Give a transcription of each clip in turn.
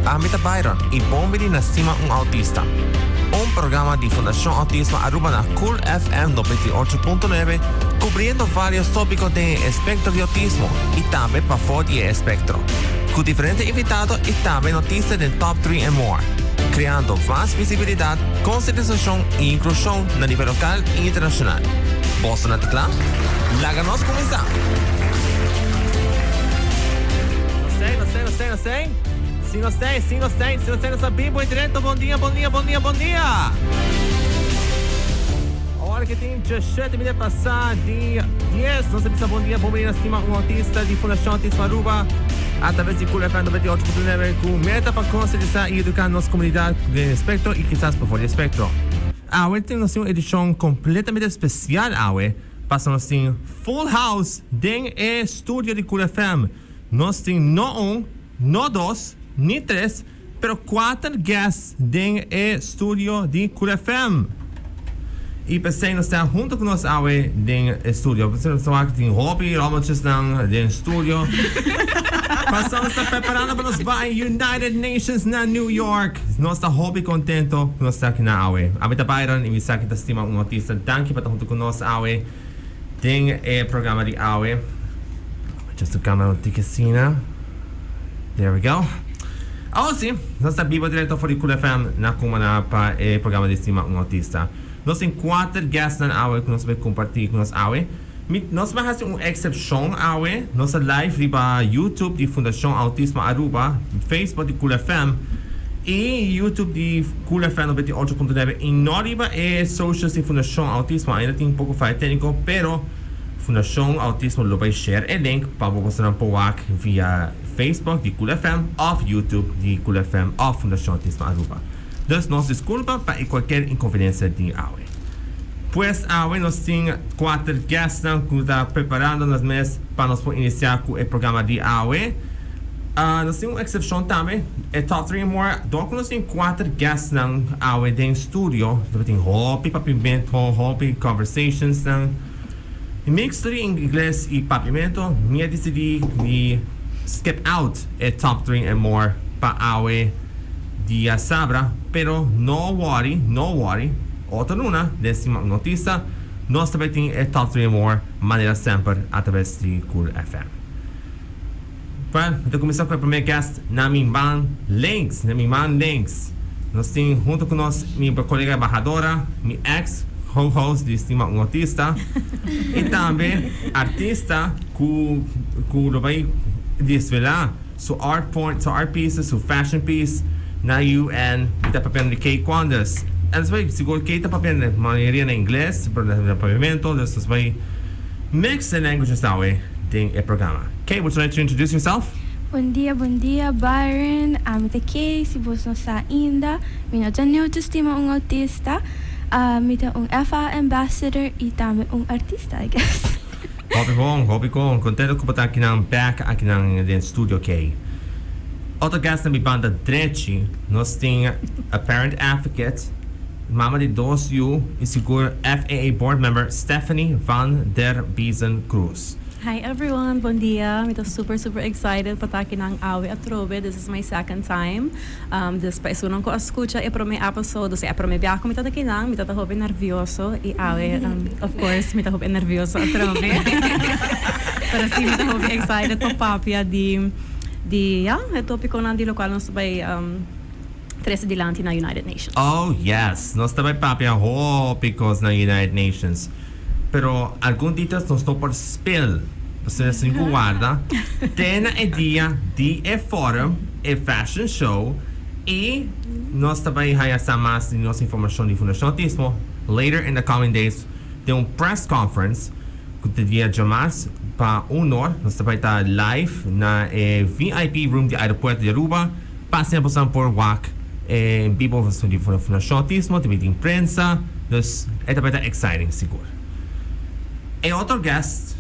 Ami ta Byron y bon bini na Stima un Autista. Un programa di Fundacion Autismo Aruba na Cool FM 98.9, cubriendo varios topico den e espectro di autismo y tambe pafo di e espectro. Cu diferente invitado y tambe noticia den top 3 and more. Creando mas visibilidad, concientisacion y inclusion na nivel local y internacional. Boso nan ta cla? Laga nos cuminsa! Nos tei, nos tei, nos tei, nos tei. Si nos tei, si nos tei, si nos tei, nos ta bibo en directo. Bon dia, bon dia, bon dia, bon dia! Ora que tin 17 minuut pasa di 10, nos ta bisa bon dia, bon bini na stima un autista di Fundacion Autismo Aruba a través di Cool FM 98.9 cu meta pa concientisa y educa nos comunidad den espectro y kisas pa for di espectro. Awe tin nos tin un edicion completamente especial awe, pasobra nos tin full house den e studio di Cool FM. Nos tin no un, no dos, ni tres, pero cuater guests den e studio di Cool FM. Y p'esey nos ta hunto cu nos awe den e studio. P'esey nos ta wak tin hopi rommeltjesnan den studio. Pasobra nos ta preparando pa nos bai United Nations na New York. Nos ta hopi contento cu nos ta aki na awe. Ami ta Byron y mi sa ki ta stima un autista. Danki pa ta hunto cu nos awe den e programa di awe. Just to camera un tiki asina. There we go. Awor si, nos ta bibo directo for di Cool FM na Cumana pa e programa di Stima un Autista. Nos tin cuater guestnan awe cu nos ta bay comparti cu nos awe. Mi, nos bay haci un excepcion awe. Nos ta live riba YouTube di Fundacion Autismo Aruba, Facebook di Cool FM y YouTube di Cool FM 98.9 y no riba e socials di Fundacion Autismo. Ainda tin un poco faya tecnico, pero Fundacion Autismo lo bay share e link pa bo bosonan por wak via Facebook di Cool FM of YouTube di Cool FM of Fundacion Autismo Aruba. Dus nos disculpa pa e cualkier inconveniencia di awe. Pues awe nos tin cuater guestnan cu ta preparando nos mes pa nos por inicia cu e programa di awe. Nos tin un excepcion tambe, e Top 3 and More, dor cu nos tin cuater guestnan awe den studio, nos tin hopi papiamento, hopi conversationsnan. Mix di ingles y papiamento, mi a dicidi di skip out e Top 3 and More pa awe dia sabra, pero no worry, no worry, otro luna den Stima un Notista nos ta bay tin e Top 3 and More manera semper atraves di Cool FM. Well, mi ta cuminsa cu e primer guest na mi man links, na mi man links. Nos tin hunto cu nos mi colega embahadora, mi ex co-host di Stima un Autista y tambe artista cu cu lo bay desvela su art point, su art pieces, su fashion piece na UN. Mi ta papiando di Kay Quandes. En nos bay, sigur Kay ta papiando mayoria na ingles, pero na papiamento, dus nos bay mix the languages awe den e programa. Kay, would you like to introduce yourself? Bon dia, bon dia Byron. Ami ta Kay, si bos no sa ainda. Mi no ta new to Stima un Autista. Mi ta un FA Ambassador y tambe un artista, I guess. Hopi bon, hopi bon. Contento cu bo ta akinan back akinan den studio, Kay. Otro guest na mi banda drechi, nos tin a parent advocate, mama di dos yu y sigur FAA board member Stephanie van der Biezen Cruz. Hi everyone, bon dia. Mi ta super super excited pa ta akinan awe atrobe. This is my second time. Dus pa esunnan ku a skucha e prome episode, osea e prome biaha ku mi ta akinan, mi ta ta hopi nervioso i awe of course mi ta hopi nervioso atrobe. Pero si mi ta hopi excited pa papia di di ya e topiconan di locual nos ta bai trece dilanti na United Nations. Oh yes, nos ta bai papia hopi cos na United Nations. Pero algun details nos no por spill, pasobra nos tin cu warda te na e dia di e forum, e fashion show, y nos ta bay haya sa mas di nos informacion di Fundacion Autismo later in the coming days den un press conference cu ta dia djamars pa un or. Nos ta bay ta live na e VIP room di aeropuerto di Aruba pa asina boso por wak e bibo di Fundacion Autismo, ta bay tin prensa. Dus e ta bay ta exciting sigur. E otro guest,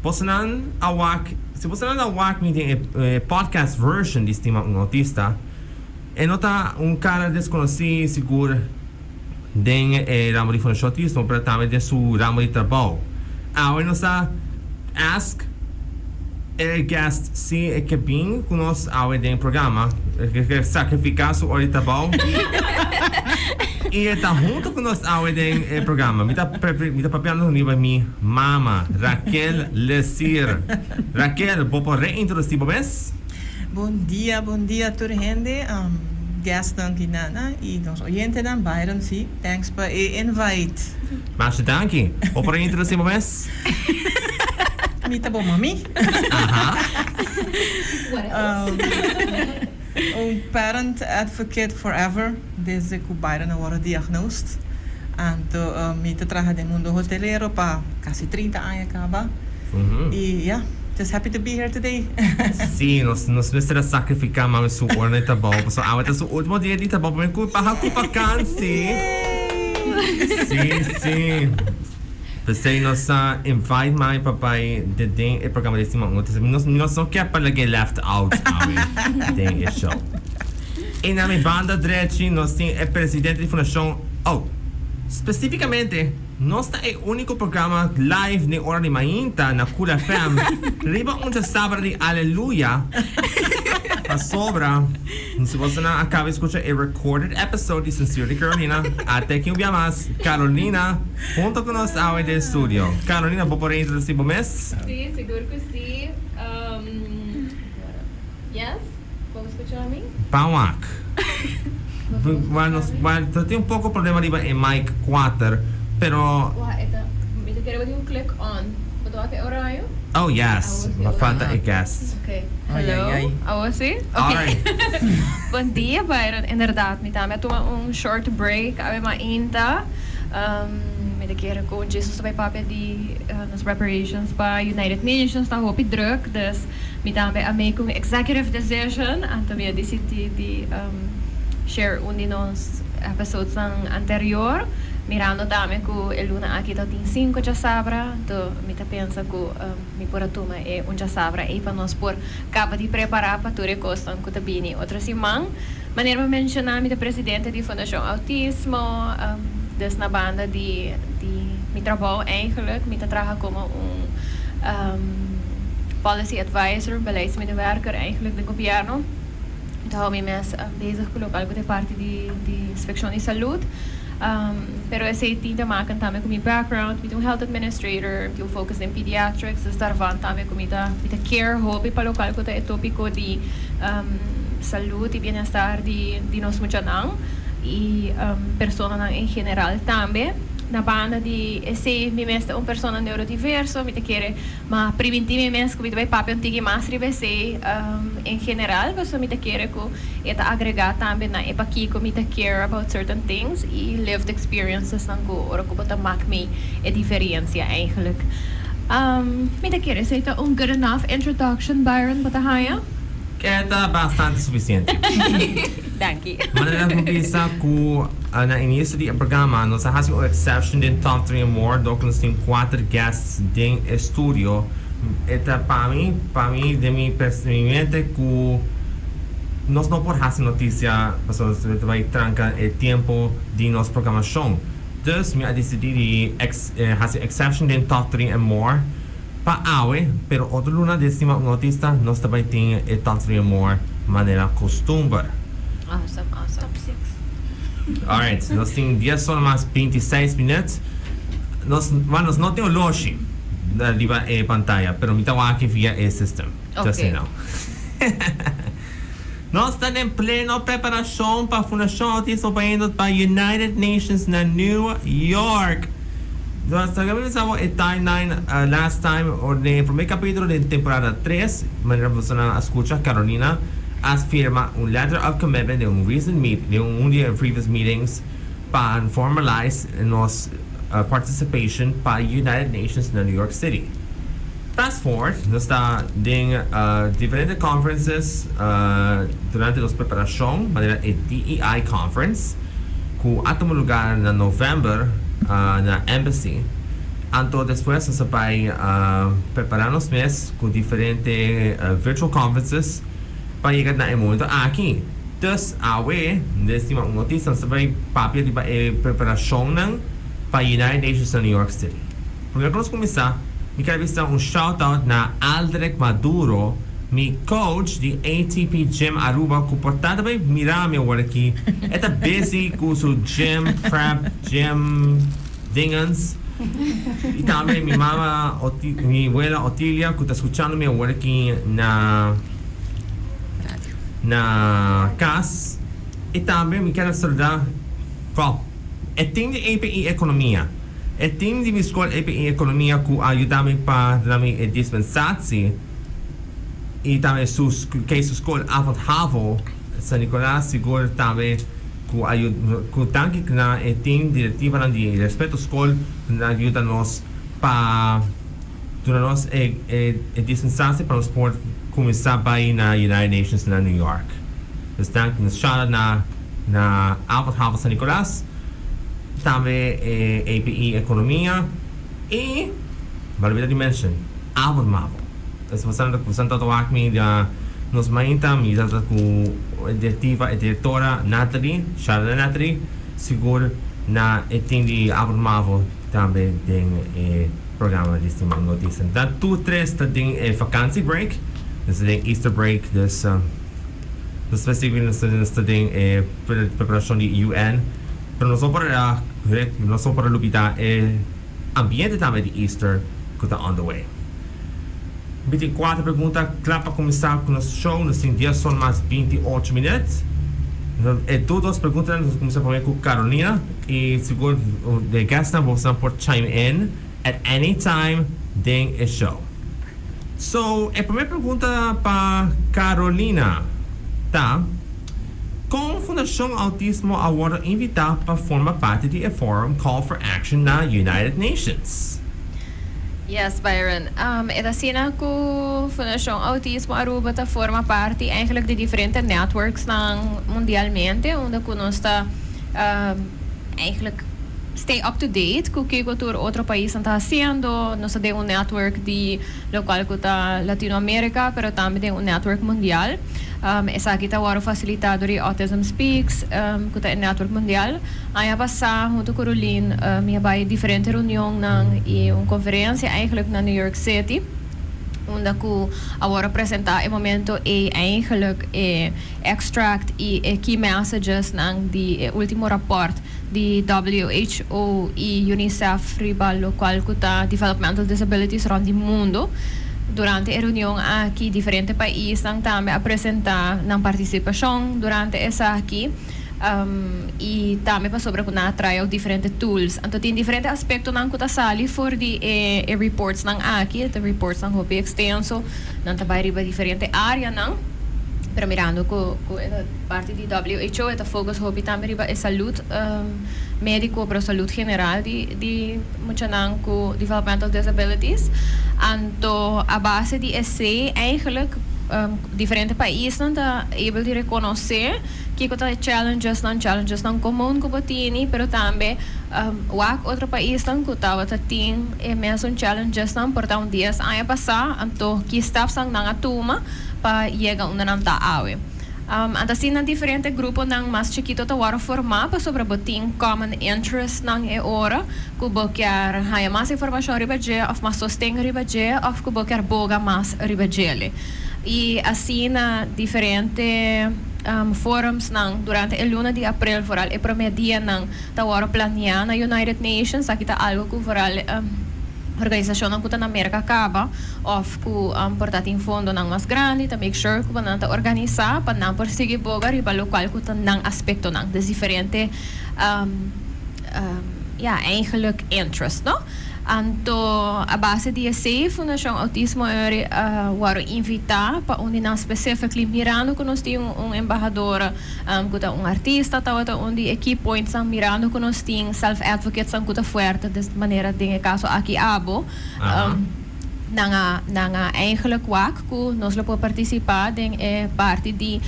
bosonan a wak, si bosonan a wak mi den e podcast version di Stima un Autista, e no ta un cara desconoci sigur den e ramo di Fundacion Autismo, pero tambe den su ramo di trabou. Awe nos ta ask. E guest si e ke bin ku nos awe den programa, e ke sakrifiká su ora di trabou i e ta huntu ku nos awe den e programa. Mi ta mi ta papiando riba mi mama, Raquel Lesir. Raquel, bo por reintroducí bo mes? Bon dia, bon dia tur hende, guestnan ki nana i nos oyentenan. Byron, si, thanks pa e invite. Masha danki. Bo por reintroducí bo mes? Mi ta bo mami. Aha. What else? Un parent advocate forever desde cu Byron a wordo diagnosed. Anto mi ta traha den mundo hotelero pa casi 30 aña caba. Y yeah, just happy to be here today. Sí, nos nos mester a sacrifica mami su ora di trabou pasobra awe ta su ultimo dia di trabou pa mi cu baha cu vakantie. Sí, sí. P'esei nos a invite mami pa bai den e programa di Siman Un. Nos nos no kier pa lag'é left out awe den e show. I na mi banda drechi nos tin e presidente di Fundashon Oh, spesifikamente nos ta e úniko programa live den ora di mainta na Cool FM riba un djasabra di Aleluya pasobra Si bosonan a caba di scucha e recorded episode di Sincerely Carolina, ate aki un bia mas, Carolina hunto cu nos awe den studio. Carolina, bo por reintroduci bo mes? Si, sigur cu si. Yes, bo por scucha mi? Ban wak. Bueno, ta tin un poco problema riba e mic cuater, pero. Wak, e ta, mi ta kere bo tin un click on. Bo ta wak e orario? Oh yes, lo falta e guest. Ok, hello, awo si? Ok, bon dia Byron, inderdaad mi tambe a tuma un short break awe mainta, mi ta kere cu Jesus ta bay papia di nos preparations pa United Nations, ta hopi druk, dus mi tambe a make un executive decision, anto mi a dicidi di share un di nos episodesnan anterior, mirando tambe cu e luna aki ta tin cinco djasabra, anto. Mi ta pensa ku mi por a tuma e un djasabra ei pa nos por kaba di prepará pa tur e kosnan ku ta bini otro siman. Manera mi a menshoná, mi ta presidente di Fundashon Outismo, dus na banda di di mi trabou eigenlijk mi ta traha komo un policy advisor, un beleidsmedewerker eigenlijk den gobièrnu. Mi ta hou mi mes bezig ku loke algu ta e parti di di inspekshon di salud. Pero esey tin te maken tambe cu mi background, mi ta un health administrator, mi tin un focus den pediatrics, dus daarvan tambe cu mi ta mi ta care hopi pa locual cu ta e topico di salud y bienestar di di nos muchanan y personanan en general tambe. Na banda di esey mi mes ta un persona neurodiverso, mi ta kere Ma primintí mi mes ku mi ta bai papia un tiki mas riba esei en general, pasobra mi ta kere ku e ta agregá tambe na e pakiko mi ta care about certain things i lived experiencesnan ku ora ku bo ta mak mi e diferensia eigenlijk. Mi ta kere esei ta un good enough introduction, Byron, bo ta haña? Ke ta bastante sufisiente. Danki. Manera ku bisa ku na inicio di e programa nos a hasi un exception den Top 3 and More dor ku nos tin kuater guests den e studio. E ta pa mi, pa mi den mi mi mente ku nos no por hasi noticia pasobra nos ta bai tranca e tiempo di nos programacion. Dus mi a dicidi di hasi exception den Top 3 and More. Pa awe, pero otro luna den Stima un Autista nos ta bai tin e Top 3 and More manera costumber. Awesome, awesome. Top six. Alright, nos tin dies ora mas 26 minuut. Nos, bueno, nos no tin oloshi riba e pantaya, pero mi ta wak via e system. Just so you know. Nos ta den pleno preparacion pa Fundacion Autismo bayendo pa United Nations na New York. Nos ta bisa bo e timeline last time or den e prome capitulo den temporada tres, manera bosonan a scucha Carolina a firma un letter of commitment den un recent meet den un di e previous meetings pa formalize nos participation pa United Nations na New York City. Fast forward, nos ta den diferente conferences durante nos preparacion, manera e DEI Conference cu a tuma lugar na november na Embassy. Anto despues nos a bay prepara nos mes cu diferente virtual conferences pa yega na e momento aki. Dus awe, den Stima Un Noticia, nos ta bay papia riba e preparacionnan pa United Nations na New York City. Prome cu nos cuminsa. Mi kier bisa un shout out na Aldrich Maduro, mi coach di ATP Gym Aruba cu por ta bay mira mi awor aki. E ta busy cu su gym prep, gym dingens. Y tambe mi mama, mi abuela Otilia cu ta scuchando mi awor aki na cas. Y tambe mi kier saluda, well, e team di API Economia. E team di mi scol API Economia cu a yuda mi pa duna mi e dispensatie y tambe su kei su scol Avond Havo San Nicolas sigur tambe cu a cu danki na e team directivanan di respeto scol cu nan a yuda nos pa duna nos e e dispensatie pa nos por cuminsa bay na United Nations na New York. Dus danki nos shout out na na Avond Havo San Nicolas. Tambe e API Economia y Balbita Dimension, Avond Mavo. Pues bosan ta wak mi da nos mainta, mi ta cu e directiva, e directora Natalie, shout out na Natalie, sigur na e team di Avond Mavo tambe den e programa di Siman Noticia. Dan tur tres ta den e vakantie break, nos ta den Easter break, dus nos ta sigui nos ta den e preparacion di UN, pero nos no por nos no por lubida e ambiente tambe di Easter cu ta on the way. Mi tin cuatro pregunta cla pa cuminsa cu nos show, nos tin dies son mas 28 minuut. E tur dos preguntanan nos cuminsa prome cu Carolina y sigur de guestnan boso por chime in at any time den e show. So, e prome pregunta pa Carolina ta, Con Fundacion Autismo a wordo invita pa forma parti di e forum Call for Action na United Nations? Yes, Byron. E ta asina cu Fundacion Autismo Aruba ta forma parti eigenlijk di diferente networksnan mundialmente, unda cu nos ta eigenlijk stay up to date cu kico tur otro paisnan ta haciendo. Nos ta den un network di locual cu ta Latinoamerica, pero tambe den un network mundial. Esaki ta wordo facilita door di Autism Speaks, cu ta e network mundial. Aña pasa hunto cu Rolien mi a bay diferente reunionnan y un conferencia eigenlijk na New York City, unda cu a wordo presenta e momento ey eigenlijk e extract y e key messagesnan di e ultimo rapport di WHO y UNICEF riba locual cu ta developmental disabilities rond di mundo. Durante e reunion aki diferente paisnan tambe a presenta nan participacion durante esaki y tambe pasobra cu nan a trae diferente tools. Anto tin diferente aspectonan cu ta sali for di e reportsnan aki, e ta reportsnan hopi extenso, nan ta bay riba diferente areanan, pero mirando cu e parti di WHO e ta focus hopi tambe riba e salud medico, pero salud general di muchanan cu developmental disabilities. Anto a base di esey eigenlijk diferente paisnan ta able di reconoce kico ta e challengesnan comun cu bo tini, pero tambe wak otro paisnan cu tabata tin e mesun challengesnan por ta un 10 aña pasa, anto ki stapsnan nan a tuma pa yega unda nan ta awe. Anto asina diferente gruponan mas chikito ta wordo forma pasobra bo tin common interestnan e ora cu bo kier haya mas informacion riba dje of mas sosten riba dje of cu bo kier boga mas riba djele. Y asina diferente forumsnan durante e luna di april, vooral e prome dianan, ta wordo planea na United Nations. Aki ta algo cu vooral organisacionnan cu ta na Merca caba of cu por ta tin fondonan mas grandi ta make sure cu nan ta organisa pa nan por sigui boga riba locual cu ta nan aspectonan. Dus diferente ja, eigenlijk interest, no? Anto a base di esey Fundacion Autismo a wordo invita pa un di nan specifically mirando cu nos tin un embahadora cu ta un artista, tabata un di e key pointsnan, mirando cu nos tin self-advocatesnan cu ta fuerte, des manera den e caso aki abo, nan a eigenlijk wak cu nos lo por participa den e parti di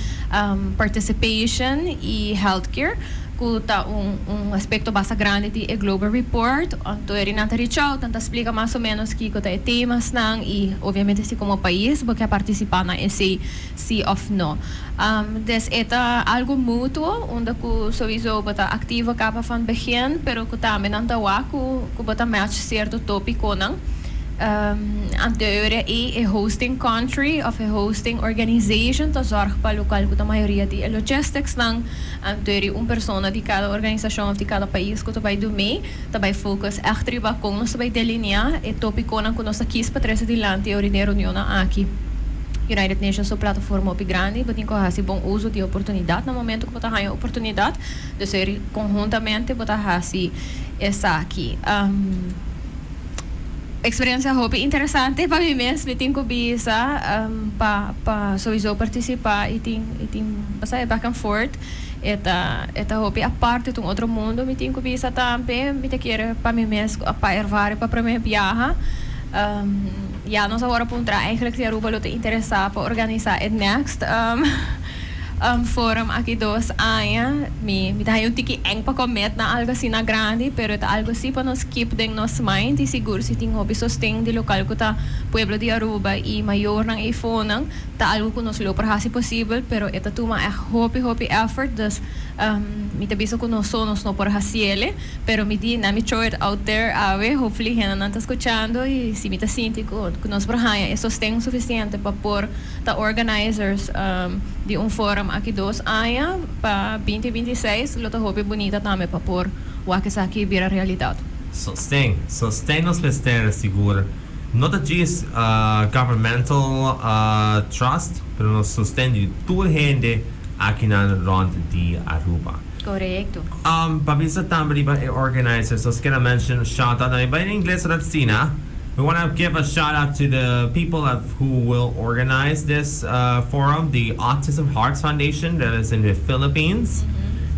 participation y healthcare, cu ta un aspecto basta grandi di e Global Report. Anto eri nan ta reach out, nan ta splica mas o menos kico ta e temasnan y obviamente si como pais bo kier participa na esey si of no. Dus e ta algo mutuo, unda cu sowieso bo ta activo caba van begin, pero cu tambe nan ta wak cu bo ta match cierto topiconan. Anto e e hosting country of e hosting organization ta zorg pa locual cu ta mayoria di e logistics nan. Anto un persona di cada organisacion of di cada pais cu ta bay do mee ta bay focus echt riba con nos ta bay delinea e topiconan cu nos ta kies pa trece dilanti e ora reunionnan aki. United Nations su plataforma hopi grandi, bo tin cu haci bon uso di oportunidad na momento cu bo ta haya oportunidad. Dus conhuntamente bo ta haci esaki. Experiencia hopi interesante pa mi mes, mi tin cu bisa pa sowieso participa y tin basta back and forth. E ta hopi aparte di un otro mundo, mi tin cu bisa tambe. Mi ta kier pa mi mes pa ervaren pa prome biaha. Ja, nos awor a puntra eigenlijk si Aruba lo ta interesa pa organisa e next forum aki 2 aña. Mi ta un tiki eng pa commit na algo asina grandi, pero ta algo si pa nos keep den nos mind y sigur si tin hopi sosten di local cu ta pueblo di Aruba y mayornan y fonan, ta algo cu nos lo por haci posibel, pero e ta tuma echt hopi hopi effort, dus mi ta bisa cu nos so nos no por haciele, pero mi di na mi throw it out there awe, hopefully hendenan ta scuchando y si mi ta sinti cu nos por haya e sosten suficiente pa por ta organizers di un forum aki 2 aña pa 2026, lo ta hopi bunita tambe pa por wak esaki bira realidad. Sosten, sosten nos mester sigur. Not ta just governmental trust, pero nos sosten di tur hende aki nan rond di Aruba. Correcto. Pa bisa tambe riba e organizers, nos kier mention shout out, na in Ingles Ratsina. We want to give a shout out to the people who will organize this forum, the Autism Hearts Foundation that is in the Philippines.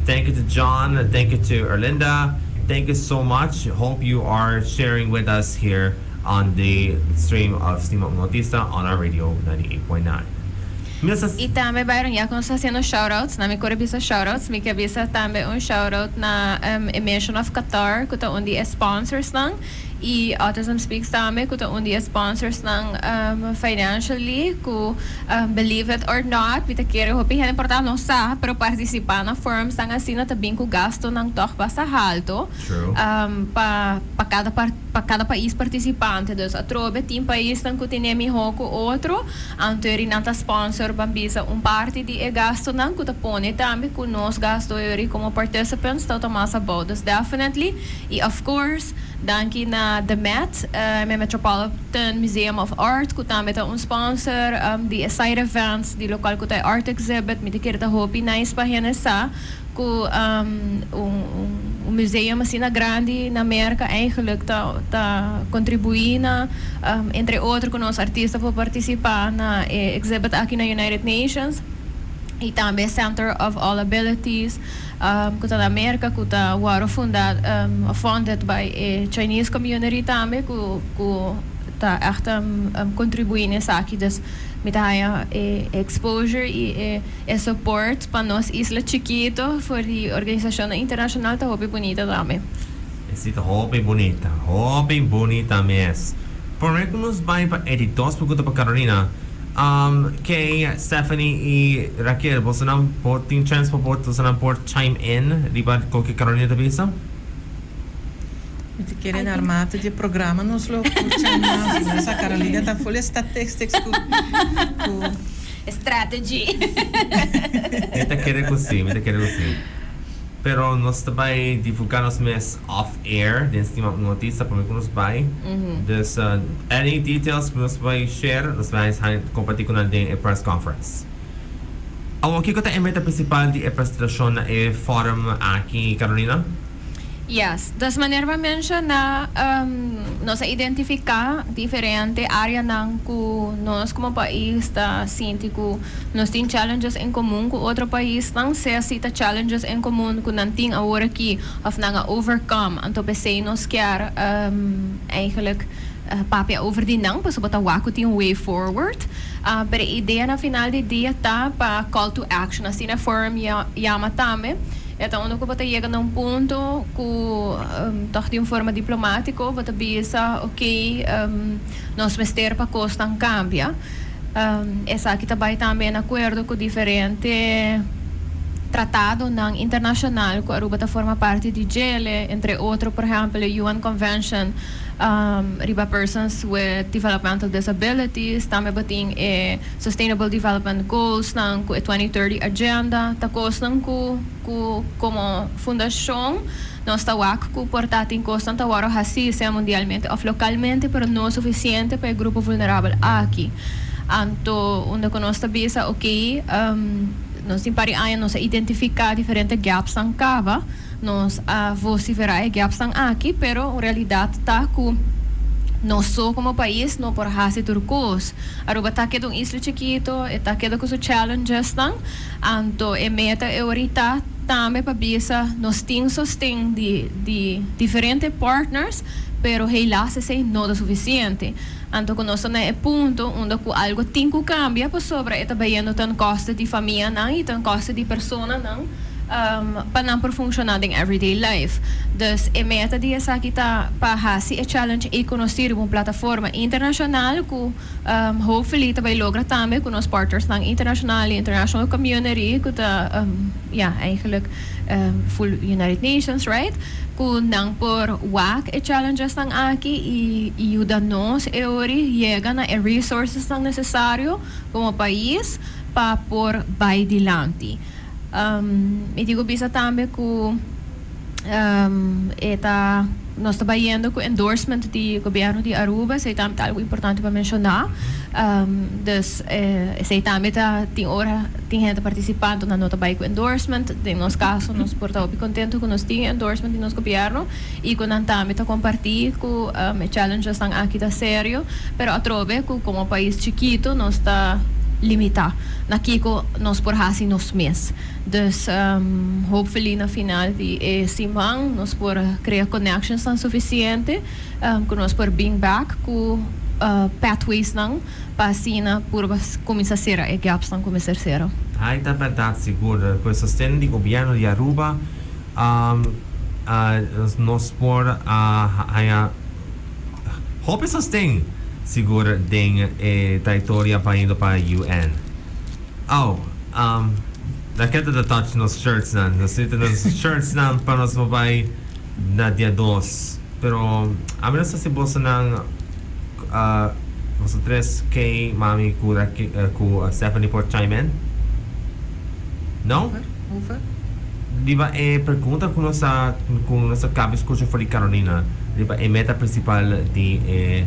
Thank you to John, thank you to Erlinda. Thank you so much. Hope you are sharing with us here on the stream of Stima Un Autista on our radio 98.9. Mrs. Y tambe, Byron, ya cu nos ta haciendo shoutouts, na mi core bisa shoutouts, mi kier bisa tambe un shoutout na Mission of Qatar, cu ta un di sponsors nan, y Autism Speaks tambe, cu ta un di sponsors nan financially, cu believe it or not, mi ta kere hopi hende por ta no sa, pero participa na forums nan asina ta bin cu gasto nan toch basta halto. True. Pa cada pais participante. Dus atrobe tin pais nan cu tin miho cu otro, anto eri nan ta sponsor ban bisa un parti di e gasto nan cu ta pone tambe cu nos gasto eri como participants ta mas abou. Dus definitely y of course danki na The Met, Metropolitan Museum of Art, cu tambe ta un sponsor di side events di local cu ta art exhibit. Mi ta kere ta hopi nice pa hende sa cu un museum asina grandi na Amerika eigenlijk ta contribui na entre otro cu nos artista por participa na exhibit aki na United Nations y tambe Center of All Abilities cu ta na Amerika, cu ta waro funda funded by e Chinese community tambe, cu ta echt contribui esaki. Dus mi ta haya e exposure y e support pa nos isla chikito for di organisacion internacional ta hopi bunita tambe. Esey ta hopi bunita, hopi bunita mes. Prome cu nos bay pa e di dos pregunta pa Carolina. Kay, Stephanie y Raquel, boso nan por tin chance pa por, boso nan por chime in riba loke Carolina ta bisa? Mi ta kere na armado di programa nos lo mas Carolina ta full statistics cu Strategy. Mi ta kere cu si, mi ta kere cu si. Pero nos ta bay divulga nos mes off air, den Stima Un Autista, pa mi cu nos bay. Dus any details nos bay share, nos bay comparti cu nan den e press conference. Awor, kico ta e meta principal di e presentacion na e forum aki, Carolina? Yes, dus manera bo a menciona, nos a identifica diferente areanan cu nos como pais ta sinti cu nos tin challenges en comun cu otro paisnan, sea si ta challenges en comun cu nan tin awor aki of nan a overcome, anto p'esey nos kier eigenlijk papia over di nan, pasobra ta wak cu tin un way forward. Pero e idea na final di dia ta pa call to action, asina forum yama tambe. Ta unda cu bo ta yega na un punto cu toch di un forma diplomatico bo ta bisa, ok, nos mester pa cosnan cambia. Esaki ta bay tambe en acuerdo cu diferente Tratadonan internacional cu Aruba ta forma parti di djele, entre otro por ehempel e UN Convention riba Persons with Developmental Disabilities, tambe bo tin e Sustainable Development Goalsnan cu e 2030 Agenda, ta cosnan cu cu como fundacion nos ta wak cu por ta tin cosnan ta worde haci sea mundialmente of localmente pero no suficiente pa e grupo vulnerabel aki. Anto unda cu nos ta bisa ok, Nos tin par di aña nos a identifiká diferente gapsnan kaba, nos a vosiferá e gapsnan aki, pero un realidat ta ku nos so komo pais no por hasi tur kos. Aruba ta keda un isla chikito, e ta keda ku su challengesnan, anto e meta e orita tambe pa bisa nos tin sosten di di diferente partners, pero helaas esei no ta sufisiente. Anto ku nos ta na e punto unda ku algu tin ku kambia pasobra e ta bayendo ten koste di famianan i ten koste di personanan pa nan por funshoná den everyday life. Dus e meta di esaki ta pa hasi e challenge ei konosí riba un plataforma internashonal ku hopefully ta bai logra tambe ku nos partnersnan internashonal i international community ku ta ya eigenlijk full United Nations right. Ku nan por wak e challengesnan aki i yuda nos e ori yega na e resourcesnan nesesario komo pais pa por bai dilanti. Mi tin ku bisa tambe ku e ta nos ta bayendo ku endorsement di gobierno di Aruba, esei tambe ta algu importante pa menshoná. Dus esei tambe ta tin ora tin hende ta partisipá anto nan no ta bai ku endorsement. Den nos kaso nos por ta hopi kontento ku nos tin e endorsement di nos gobièrnu i ku nan tambe ta kompartí ku e challengesnan aki ta serio, pero atrobe ku komo pais chikitu nos ta limitá na kiko nos por hasi nos mes. Dus hopefully na final di e siman nos por krea connectionsnan sufisiente ku nos por bin bek ku pathwaysnan pa asina purba kuminsá sera e gapsnan ku mester sera. Ai ta bèrdat sigur ku e sosten di gobièrnu di Aruba nos por a haña hopi sosten sigur den e trayektoria bayendo pa UN. Oh, Raquel ta touch nos shirtsnan. Nos tin nos shirtsnan pa nos por bai na dia dos. Pero ami no sa si bosonan boso tres Kay, Mami ku ku Stephanie por chime in. No? Over? Riba e pregunta ku nos a ku nos a kaba skucha for di Carolina riba e meta prinsipal di e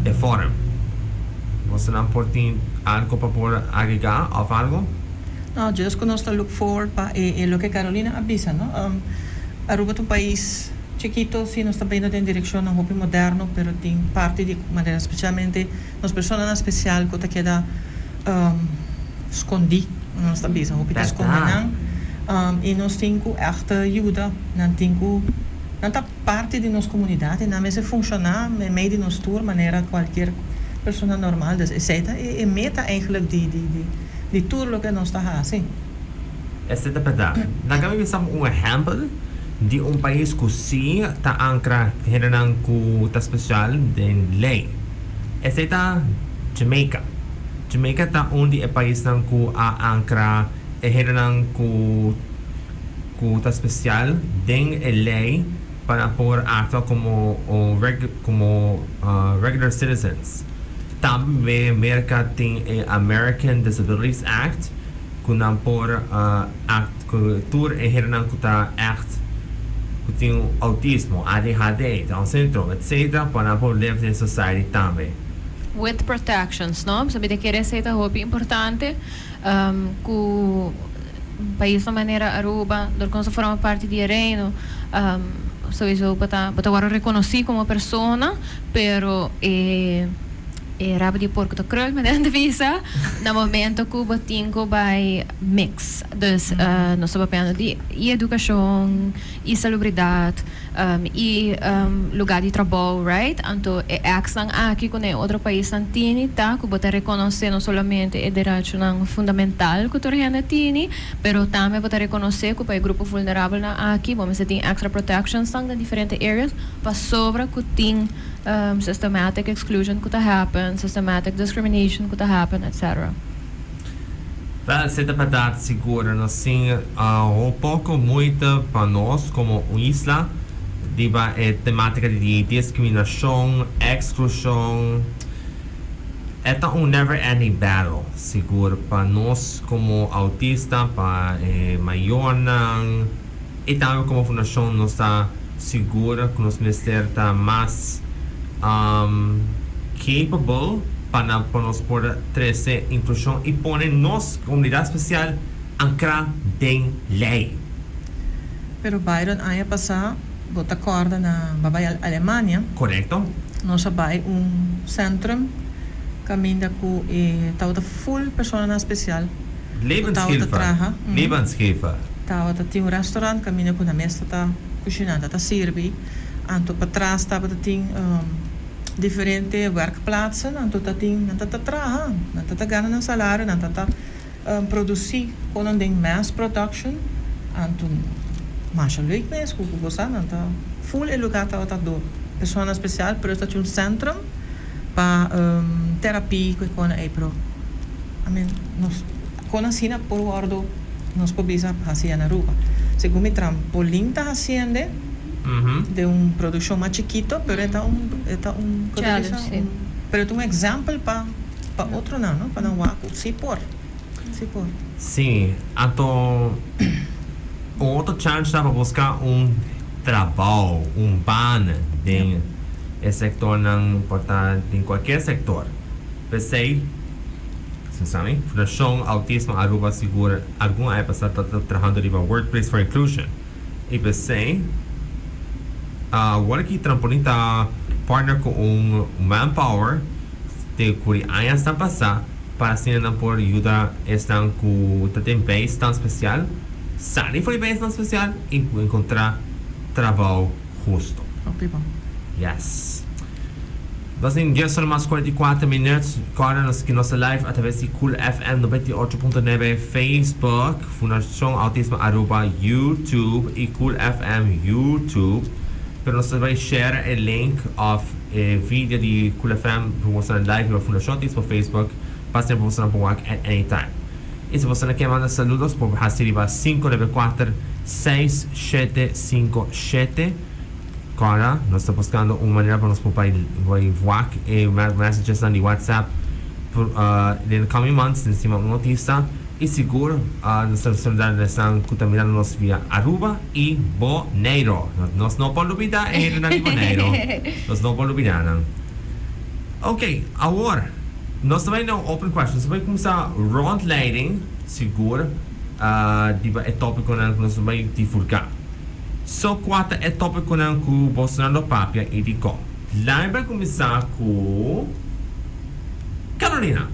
e forum. Bosonan por tin algo pa por agregá òf algo? No, just ku nos ta look forward pa e e loke Carolina a bisa, no? Aruba ta un pais chikito, si nos ta bayendo den direccionnan hopi moderno, pero tin parti di manera specialmente nos personanan special cu ta keda scondi, nos ta bisa, hopi ta sconde nan, y nos tin cu echt yuda, nan tin cu, nan ta parti di nos comunidad y nan mester funciona meimei di nos tur manera cualkier persona normal, dus esey ta e meta eigenlijk di di tur loke nos ta haci. Esei ta bèrdat. Nan ka mi bisa un ehèmpel di un pais ku sí ta ankra hendenan ku ta spesial den lei. Esei ta Jamaica. Jamaica ta un di e paisnan ku a ankra e hendenan ku ku ta spesial den e lei pa nan por aktua komo komo regular citizens. Tambe Merka tin e American Disabilities Act. Ku nan por act ku tur e hendenan ku ta echt ku tin autismo, ADHD, Down syndrome, etc. Pa nan por live den society tambe. With protections, no? Pasobra mi ta kere esei ta hopi importante ku paisnan manera Aruba, dor ku nos ta forma parti di e Reino, souiso bo ta bo ta wòrdu rekonosí komo persona, pero e. E rabo di porco ta krul, manera nan ta bisa, na momento cu bo tin cu bay mix. Dus nos ta papiando di y educacion, y salubridad, y lugar di trabou, right? Anto e actsnan aki cu na e otro paisnan tini ta cu bo ta reconoce no solamente e derechonan fundamental cu tur hende tini, pero tambe bo ta reconoce cu pa e grupo vulnerabelnan aki bo mester tin extra protectionsnan den diferente areas pasobra cu tin Systematic exclusion cu ta happen, systematic discrimination cu ta happen, etc. Wel, esey ta berdad sigur. Nos tin un poco moeite pa nos como un isla riba e tematica di discriminacion, exclusion. E ta un never ending battle sigur pa nos como autista, pa e mayornan y tambe como fundacion nos ta sigur cu nos mester ta mas capable pa nan pa nos por trece inclusion y pone nos comunidad special ancra den ley. Pero Byron aña pasa bo ta corda na ba bay Alemania. Correcto. Nos a bay un centrum caminda cu e tabata full personanan special cu tabata traha. Lebenshilfe. Tabata tin un restaurant caminda cu nan mes ta ta cushina, ta ta sirbi. Anto patras tabata tin diferente werkplaatsen, anto ta tin nan ta ta traha, nan ta ta gana nan salario, nan ta ta produci konan den mass production, anto masha leuk mes ku bo sa nan ta full e lugar tabata dor personanan special pero ta tin un centrum pa terapia ku e konan ey pero I mean nos konan asina por wordo nos por bisa haci na Aruba segun mi trampolin ta haciende den un produccion mas chikito pero e ta un e ta un Challenge, pero e ta un example pa pa otronan no pa nan wak ku si por si por. Si, anto un otro challenge ta pa busca un trabao, un baan den e sectornan por ta den cualkier sector. P'esey, Sami, Fundacion Autismo Aruba sigur algun aña pasa ta trahando riba Workplace for Inclusion. Y p'esey, awor aki Trampolin ta partner cu un Manpower te cu di añasnan pasa pa asina nan por yuda esnan cu ta den bijstand special sali for di bijstand special y encontra trabao husto. Hopi bon. Yes. Nos tin dies ora mas 44 minuut. Corda nos ki nos ta live a traves di Cool FM 98.9, Facebook, Fundacion Autismo Aruba, YouTube y Cool FM YouTube. Pero nos ta bay share e link of e video di Cool FM pa boso nan live riba Fundacion Autismo Facebook pa asina boso nan por wak at any time. Y si boso nan kier manda saludos por haci riba 594 6757. Kòrda, nos ta buskando un manera pa nos por bai bai wak e messagesnan di WhatsApp den coming months den stima un autista y sigur nos ta saluda esnan cu ta mirando nos via Aruba y Boneiro. Nos no por lubida e hendenan di Boneiro. Nos no por lubida nan. Ok, awor nos ta bai na un open question. Nos ta bai cuminsa rondleiding sigur riba e topiconan cu nos ta bai divulga. So kua ta e topikonan ku bosonan lo papia i dikon? Laat mi kuminsá ku Carolina.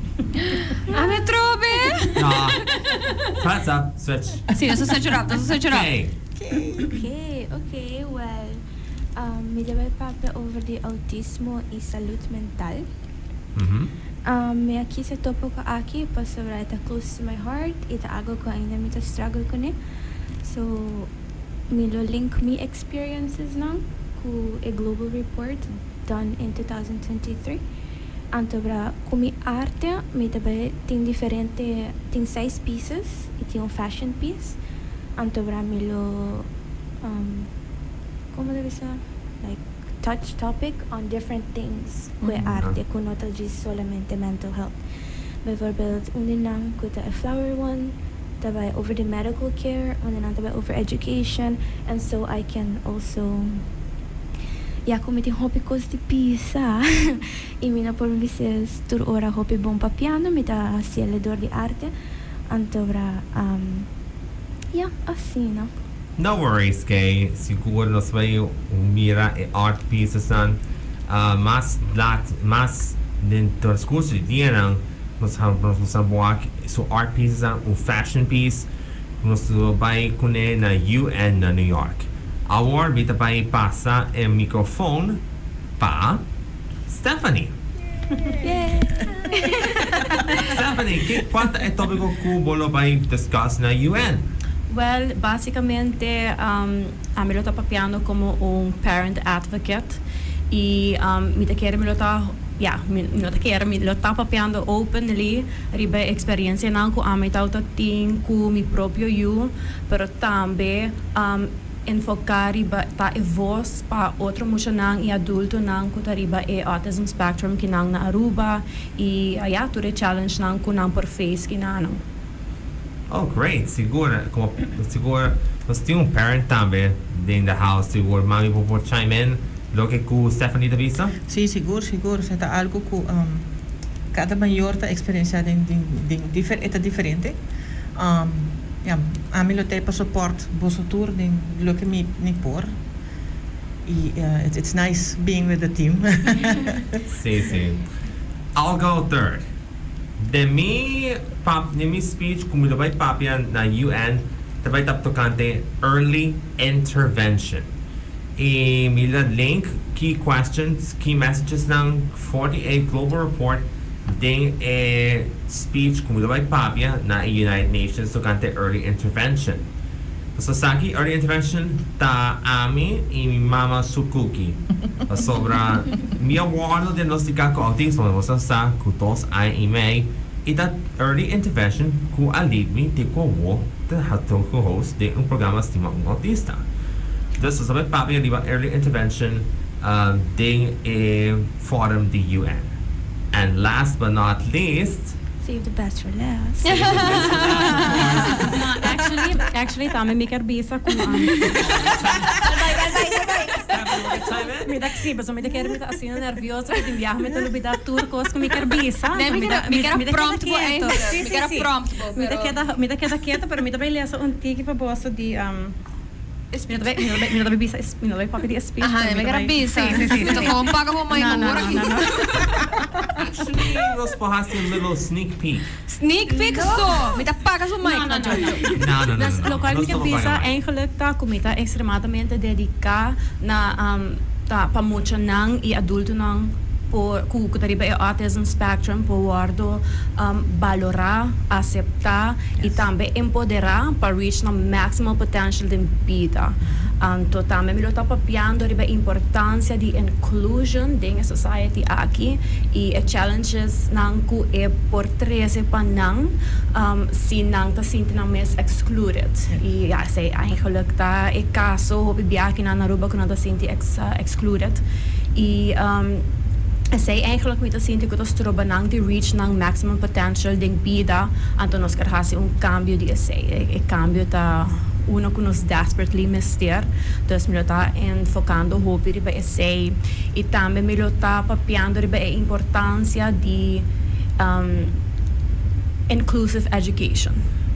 Ami atrobe! No. Hands up, switch. Si, nos ta switch it up, nos ta switch it up. Kay. Oké, oké, well, mi ta bai papia over di autismo i salud mental. Mi a kis e topiko aki pasobra e ta close to my heart i ta algo ku ainda mi ta struggle kuné. So, mi lo link mi experiencesnan ku e global report done in 2023. Anto bra ku mi arte mi ta bai tin diferente, tin seis pieces i tin un fashion piece. Anto bra mi lo, como ta bisa? Like touch topic on different things ku e arte ku no ta djis solamente mental health. Bijvoorbeeld un di nan ku ta e flower one ta bai over di medical care, un di nan ta bai over education and so I can also ya ku mi tin hopi kos di pisa i mi no por bisa tur ora hopi bon papiando mi ta hasiel dor di arte anto bra ya asina. No worries Kay, sigur nos bai mira e art piecesnan mas lat mas den transcurso di dianan nos nos nos a wak su art piecesnan un fashion piece ku nos lo bai kune na UN na New York. Awor mi ta bai pasa e microfoon pa Stephanie. Stephanie, ke kua ta e tópiko ku bo lo bai discuss na UN? Well, básicamente ami lo ta papiando como un parent advocate y mi ta kere mi lo ta. Ya, mi no ta kere, mi lo ta papiando openly riba e experiencianan cu ami tawata tin cu mi propio yu, pero tambe enfoca riba ta e voz pa otro muchanan y adultonan cu ta riba e autism spectrum kinan na Aruba y ya, tur e challengenan cu nan por face kinanan. Oh, great! Sigur, como sigur nos tin un parent tambe den the house, sigur mami bo por chime in loke cu Stephanie ta bisa? Sí, sigur, sigur. Esei ta algo cu cada mayor ta experiencia den den den difer e ta diferente. Ya, ami lo ta pa support boso tur den loke mi mi por y it's it's nice being with the team. Sí, sí. I'll go third. Den mi pap den mi speech ku mi lo bai papia na UN ta bai ta tokante early intervention i mi la link key questions, key messages nan for di e global report den e speech ku mi lo bai papia na e United Nations tokante early intervention. Pasobra esaki early intervention ta ami i mi mama su cookie. Pasobra mi a wordo diagnostica cu autismo, mi boso sa cu 2 aña y mei y ta early intervention cu a lead mi te cu awo ta co-host den un programa Stima un Autista. Dus nos a bay papia riba early intervention den e forum di UN. And last but not least, Save the best for last. Save the best for last, of course. No, actually, actually tambe mi kier bisa cu Bai, bai, bai, bai. Stephanie, you wanna chime in? Mi ta si, pasobra mi ta kere mi ta asina nervioso cu tin biaha mi ta lubida tur cos cu mi kier bisa. Nee, mi kier mi kier Mi ta keda prompt bo keto. eigenlijk. Si, Mi si, kier si. prompt bo, Mi ta pero keda, mi ta keda keto, pero mi ta bay lesa un tiki pa boso di Mi no ta bay, mi no ta bay, mi no ta bay bisa, mi no ta bay papia di e speech, Aha, pero mi mi ta kier bay bisa. Si, si, si, Mi ta si. gewoon paga bo mic No, no, awor no, aki. no, no. Actually, nos por haci un little sneak peek. Sneak peek so. Mi ta paga su mic No, no, na no, Jojo. no. No, no, no, Dus no, no. locual mi Nos ke no por paga bisa mic. eigenlijk ta cu mi ta extremadamente dedica na ta pa muchanan y adultonan por cu cu ta riba e autism spectrum por wordo balora, acepta y tambe empodera pa reach nan maximal potential den bida. Anto tambe mi lo ta papiando riba e importancia di inclusion den e society aki y e challenges nan cu e por trece pa nan si nan ta sinti nan mes excluded. Y ja, esey eigenlijk ta e caso hopi biaha nan na Aruba cu nan ta sinti excluded. Y esey eigenlijk mi ta sinti cu ta stroba nan di reach nan maximum potential den bida, anto nos kier haci un cambio di esey. E cambio ta uno cu nos desperately mester, dus mi lo ta enfocando hopi riba esey y tambe mi lo ta papiando riba e importancia di inclusive education.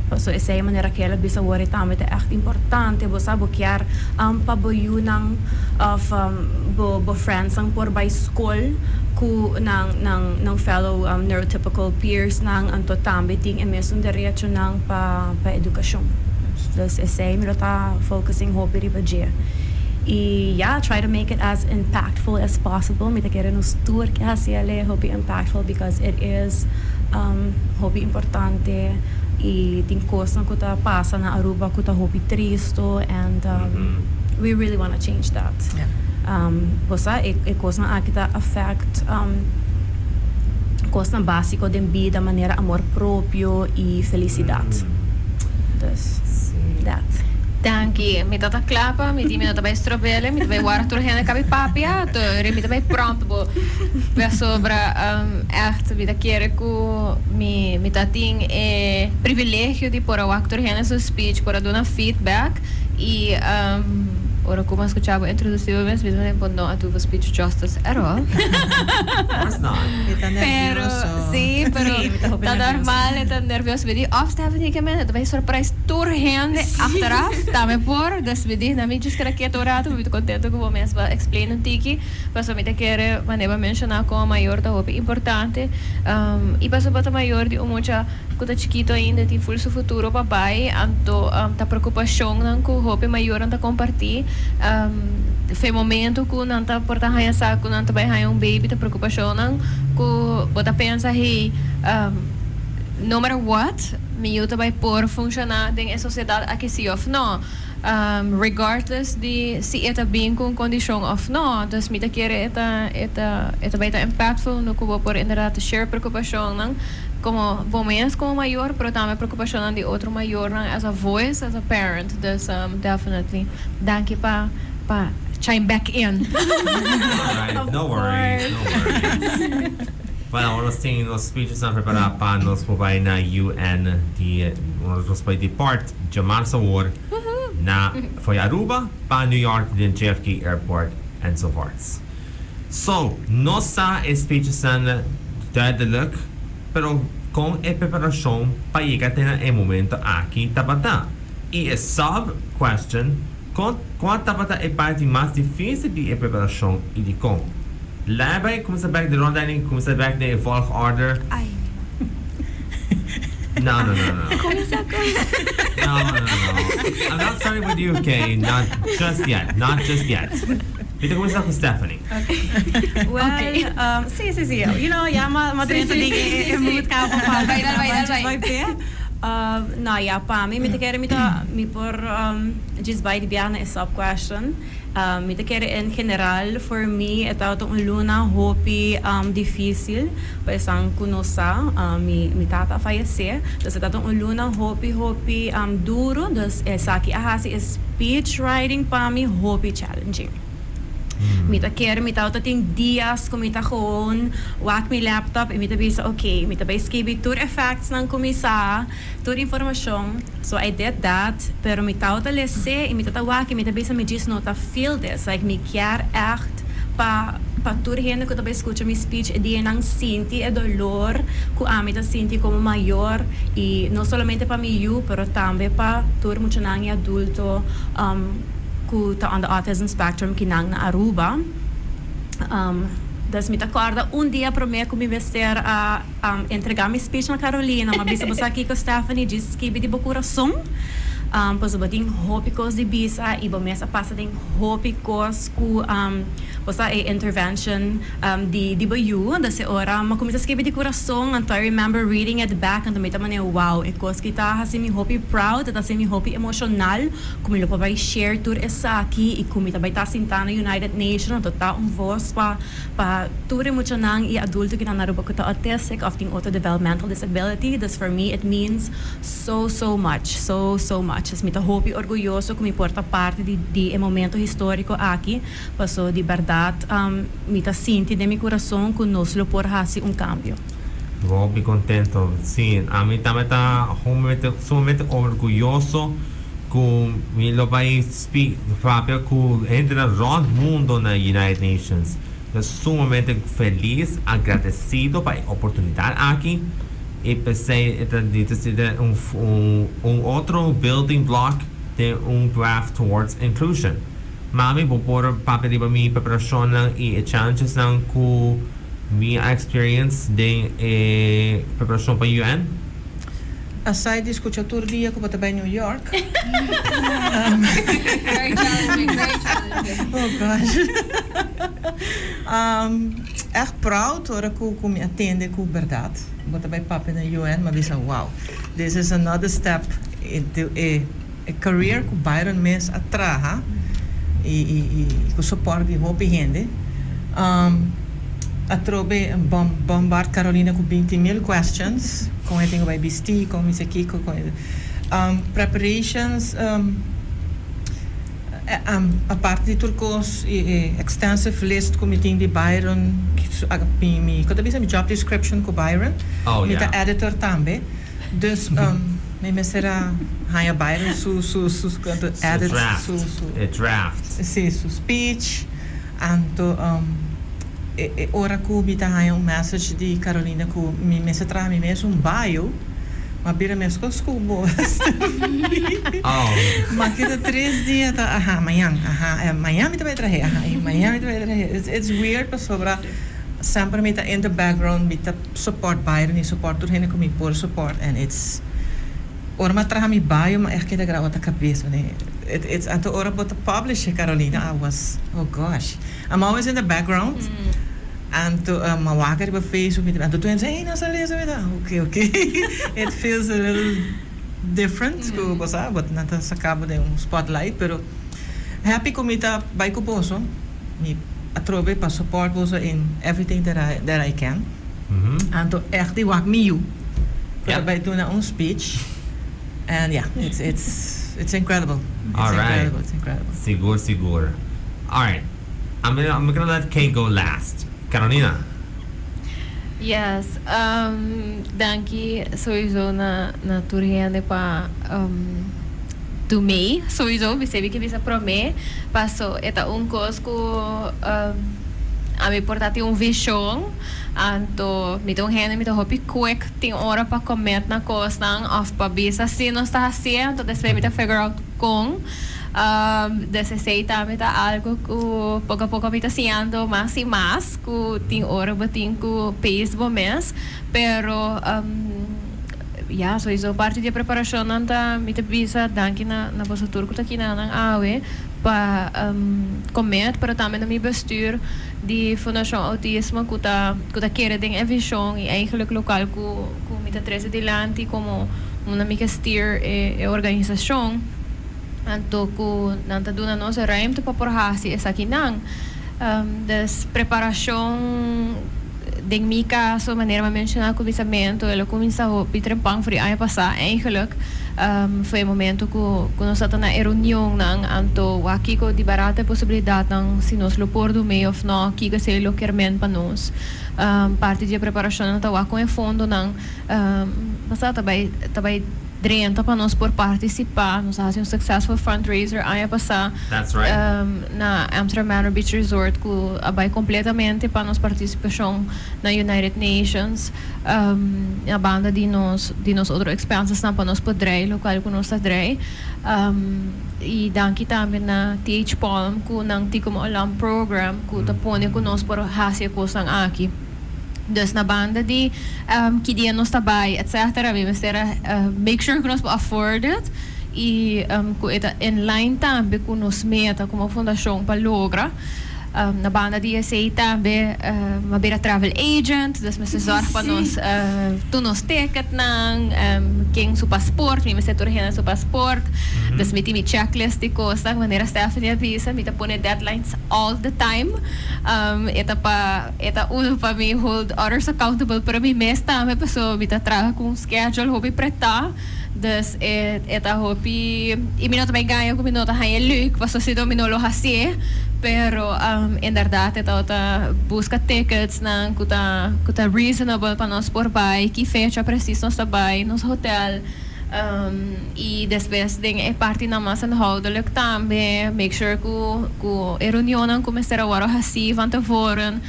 Paso esey manera cu el a bisa awor tambe ta echt importante. Bo sa bo kier pa bo yiunan of bo bo friends nan por bay school cu nan nan nan fellow neurotypical peers nan, anto tambe tin e mesun derechonan pa pa educacion. Dus esey mi lo ta focusing hopi riba dje. Y yeah, try to make it as impactful as possible. Mi ta kere nos tur ke haci ele hopi impactful because it is hopi importante y tin cosnan cu ta pasa na Aruba cu ta hopi tristo and we really wanna change that. Bo sa e e cosnan aki ta affect cosnan basico den bida manera amor propio y felicidad. Dus that. Danki. Mi ta ta kla pa mi di mi no ta bai strobele, mi ta bai warda tur hende kabi papia, to mi ta bai prompt bo pasobra echt mi ta kere ku mi mi ta tin e privilegio di por a wak tur hende su speech, por a duna feedback y ora ku mi a skucha bo introdusi bo mes, mi ta mira bo no a do bo speech justice at all. Of course not. Mi ta Pero nervioso. si, pero Sí, mi ta hopi ta nervioso. normal, e ta nervioso. Mi di of Stephanie ke men, e ta bai surprise tur hende achteraf, tambe por. Dus mi di, na mi just keda keto un rato, mi ta contento cu bo mes ba explain un tiki. Pasobra mi ta kere, manera bo a menciona, como mayor ta hopi importante. Y pasobra bo ta mayor di un mucha cu ta chikito ainda, tin full su futuro pa bay, anto ta preocupacionnan cu hopi mayornan ta comparti. Fe momento cu nan ta por ta haya sa cu nan ta bay haya un baby, ta preocupacionnan cu bo ta pensa, hey, no matter what. Mi yu ta bai por funciona den e sociedad aki si of no, regardless di si e ta bin cu un condicion of no. Dus mi ta kere e ta e ta e ta bai ta impactful no cu bo por inderdaad share preocupacionnan como bo mes como mayor, pero tambe preocupacionnan di otro mayornan as a voice, as a parent. Dus definitely danki pa pa chime back in. Alright, no worries, no worries. Bueno, awor nos tin nos speechesnan prepará pa nos por bai na UN di ora nos bai depart djamarsa awor na for Aruba pa New York den JFK Airport enzovoorts. So, nos sa e speechesnan duidelijk, pero kon e preparashon pa yega te na e momento aki tabata? I e sub question, kon kua tabata e parti mas difícil di e preparashon i dikon? Laat bij, kuminsá bèk de rondleiding, kuminsá bèk den e volgorde. Ay, No, no, no, no. Kuminsá kon. No, no, no. I'm not starting with you, okay? Not just yet. Not just yet. Mi ta kuminsá ku Stephanie. Well, si, si, si. Ya m'a drenta den e mood kaba pa Bai, dal bai, dal bai. bai p'e. No, ya, pa mi, mi ta kere mi ta, mi por djis bai di biaha na e sub question. Mi ta kere en general for mi e tabata un luna hopi dificil pa esan cu no sa mi tata a fayece dus e tabata un luna hopi hopi duro dus esaki a haci e speech writing pa mi hopi challenging. Mi ta kere mi tabata tin dias cu mi ta gewoon wak mi laptop y mi ta bisa ok mi ta bay skibi tur e facts nan cu mi sa. Tur informacion, so I did that, pero mi tawata lese y mi ta ta wak y mi ta bisa mi djis no ta feel this, like mi kier echt pa pa tur hende cu ta bay scucha mi speech e dianan sinti e dolor cu ami ta sinti como mayor y no solamente pa mi yu pero tambe pa tur muchanan y adulto cu ta on the autism spectrum kinan na Aruba. Dus mi ta corda un dia prome cu mi mester a. Entrega mi speech na Carolina, m'a bisa bo sa kiko Stephanie, djis skibi di bo kurason, pasobra bo tin hopi kos di bisa i bo mes a pasa den hopi kos ku bo sa e intervention di di bo yu, dus e ora m'a kuminsa skibi di kurason, anto I remember reading it back anto mi ta manera wow e kos ki ta hasi mi hopi proud, e ta hasi mi hopi emoshonal ku mi lo por bai share tur esaki i ku mi ta bai ta sinta na United Nation anto ta un vos pa Pa tur e muchanan y adulto ki ta na Aruba cu ta autistic of tin otro developmental disability, dus for me it means so so much, so so much. Dus mi ta hopi orguyoso cu mi por ta parti di di e momento historico aki, paso di berdad mi ta sinti den mi curason cu nos lo por haci un cambio. Hopi contento, si, ami tambe ta sumamente orguyoso cu mi lo bay Speak, papia cu hendenan rond mundo na United Nations. Ta sumamente feliz, agradecido pa e oportunidad aki y p'esey e ta di ta sita un un otro building block den un path towards inclusion. Mami, bo por papia riba mi preparacionnan y e challengesnan cu mi a experience den e preparacion pa UN? Aside di scucha tur dia cu bo ta bay New York. Very challenging, very challenging. Oh gosh. Echt proud ora cu cu mi a tende cu berdad bo ta bay papia na UN, mi a bisa wow, this is another step into e career cu Byron mes a traha y y cu support di hopi hende. Atrobe bombard Carolina cu 20 mil questions, con e tin cu bay bisti, con mi sa kico, con e preparations, aparte di tur cos e extensive list cu mi tin di Byron, mi, con ta bisa mi job description cu Byron, mi ta editor tambe, dus mi mester a haya Byron su, su, su, edit su, su, si, su speech. Anto e ora ku mi ta haña un message di Carolina ku mi mester traha mi mes un bio, m'a bira meskos ku bo, Stephanie. M'a keda tres dia ta aha mañan, aha mañan mi ta bai trah'é, aha i mañan mi ta bai trah'é. It's weird pasobra semper mi ta in the background, mi ta support Byron i support tur hende ku mi por support and it's. Ora m'a traha mi bio m'a echt keda grawa ta kabes mane it it's anto ora bo ta publish e Carolina I was oh gosh I'm always in the background. Anto m'a wak riba Facebook mi ta anto tur hende sa hey nos a lesa mi ta ok ok it feels a little different ku bo sa but nan ta saka bo den un spotlight pero happy ku mi ta bai ku boso mi atrobe pa support boso in everything that I that I can anto echt di wak mi yu ku ta bai duna un speech and yeah it's it's it's incredible it's incredible it's incredible. Sigur sigur alright. I'm gonna I'm gonna let Kay go last. Carolina. Yes, danki sowieso na na tur hende pa tum'ei sowieso mi sebi ke bisa prome paso e ta un kos ku ami por ta tin un vishon anto mi ta un hende mi ta hopi quick tin ora pa commit na kosnan of pa bisa si nos ta hasié anto despues mi ta figure out kon. Des esey tambe ta algo cu poco a poco mi ta siñando mas y mas cu tin ora bo tin cu pace bo mes pero ya soiso parti di e preparacionnan ta mi ta bisa danki na na boso tur cu ta kinanan awe pa comet pero tambe na mi bestuur di Fundacion Autismo cu ta cu ta kere den e vision y eigenlijk locual cu cu mi ta trece dilanti como una mi ke steer e organisacion. Anto ku nan ta duna nos e ruimte pa por hasi esakinan. Dus preparashon den mi kaso, manera mi a menshoná kuminsamentu, el a kuminsá hopi trempan for di aña pasá eigenlijk. Foi e momento ku nos tabata na e reunionnan, anto wak kiko di barata e posibilidatnan, si nos lo por dum'é òf nò, kiko esei lo kier men pa nos. Parti di e preparashonnan ta wak kon e fondonan pasá ta bai ta bai. Drenta pa nos por partisipá. Nos a hasi un successful fundraiser aña pasá That's right. na Amsterdam Manor Beach Resort ku a bai kompletamente pa nos partisipashon na United Nations na banda di nos di nos otro expensesnan pa nos por drei lokual ku nos ta drei. I danki tambe na TH Palm ku nan Tikum Olam program ku ta pone ku nos por hasi e kosnan aki. Dus na banda di ki dia nos ta bai etcetera mi mester a make sure ku nos por afford it i ku e ta in line tambe ku nos meta komo fundashon pa logra. Na banda di esei tambe mi a bira travel agent dus mester zorg pa nos tur nos ticketnan, ken su paspoort, mi mester tur hende su paspoort. Dus mi tin mi checklist di kosnan manera Stephanie a bisa mi ta pone deadlines all the time. E ta pa. E ta uno pa mi hold others accountable pero mi mes tambe pasobra mi ta traha cu un schedule hopi pretá dus e e ta hopi y mi no ta bay gaña cu mi no ta haña leuk pasobra si no mi no lo hacié pero inderdaad e tabata busca tickets nan cu ta cu ta reasonable pa nos por bay ki fecha precies nos ta bay nos hotel. Y despues den e partinan mas inhoudelijk tambe make sure cu cu e reunionnan cu mester a worde haci van tevoren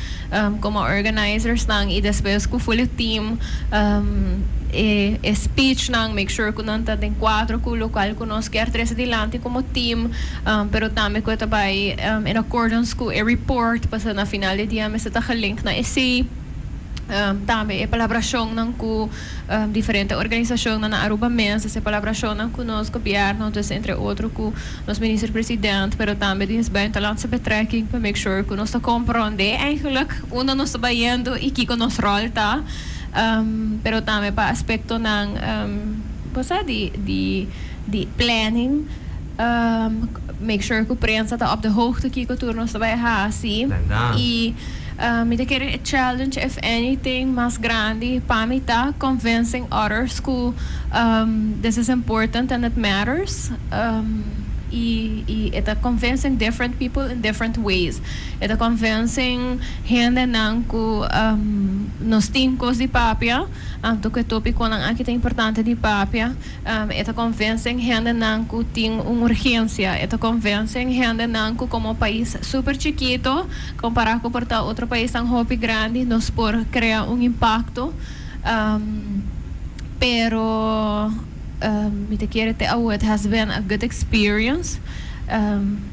como organizersnan y despues cu full e team e e speechnan make sure cu nan ta den cuadro cu locual cu nos kier trece dilanti como team pero tambe cu e ta bay in accordance cu e report pasobra na final di dia mester ta gelink na esey tambe e palabracionnan cu Diferente organisacionnan na Aruba mes haci palabracionnan cu nos gobierno, dus entre otro cu nos minister president, pero tambe Dienst Buitenlandse Betrekking pa make sure cu nos ta compronde eigenlijk unda nos ta bayendo y kico nos rol ta, pero tambe pa aspectonan bo sa di di di planning, make sure cu prensa ta op de hoogte kico tur nos ta bay haci y. Mi ta kere e challenge if anything mas grandi pa mi ta convincing others cu this is important and it matters y y e ta convincing different people in different ways. E ta convincing hendenan cu nos tin cos di papia anto cu e topiconan aki ta importante di papia. E ta convencen hendenan cu tin un urgencia. E ta convencen hendenan cu como pais super chikito, compara cu por ta otro paisnan hopi grandi, nos por crea un impacto. Pero mi ta kere te awo it has been a good experience.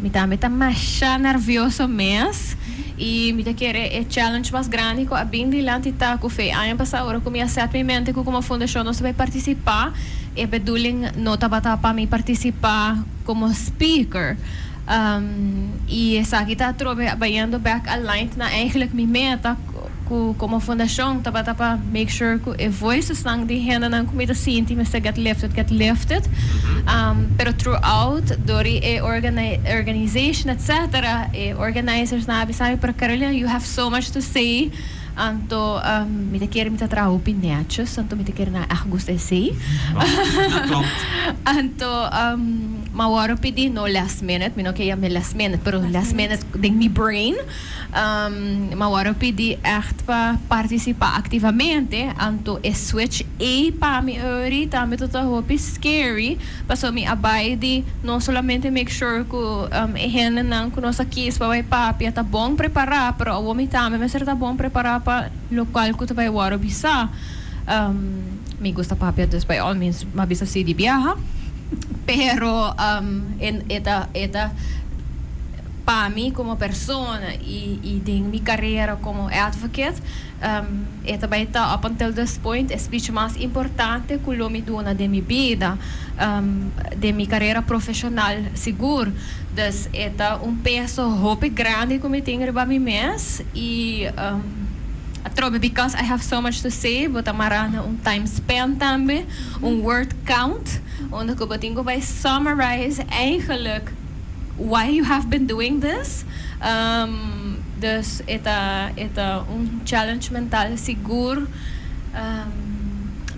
Mi tambe ta masha nervioso mes y mi ta kere e challenge mas grandi cu a bin dilanti ta cu fe aña pasa ora cu mi a set mi mente cu como fundacion nos ta bay participa e bedoeling no tabata pa mi participa como speaker y esaki ta atrobe bayendo back aligned na eigenlijk mi meta. Cu como fundacion tabata pa make sure cu e voicesnan di hendenan cu mi ta sinti mester get lifted, get lifted. Pero throughout door di e organization etc. E organizersnan a bisa mi, pero Carolina you have so much to say. Anto mi ta kere mi ta traha hopi netjes, anto mi ta kere nan echt gusta esey. Anto mi a wòrdu pidi no last minute, mi no ke yam'e last minute, pero last minute den mi brain. Mi a wòrdu pidi echt pa partisipá aktivamente, anto e switch ei pa mi ori tambe ta hopi scary, pasobra mi a bai di no solamente make sure ku e hendenan ku nos a kis pa bai papia ta bon prepará, pero awor mi tambe mester ta bon prepará pa lokual ku ta bai wòrdu bisá. Mi gusta papia dus by all means mi a bisa si di biaha, pero e ta e ta. Pa mi como persona y y den mi carera como advocate e ta bay ta up until this point e speech mas importante cu lo mi duna den mi bida, den mi carera profesional sigur. Dus e ta un peso hopi grandi cu mi tin riba mi mes y atrobe because I have so much to say bo ta mara na un time span tambe, un word count unda cu bo tin cu bay summarize eigenlijk. Why you have been doing this? Dus e ta e ta un challenge mental sigur.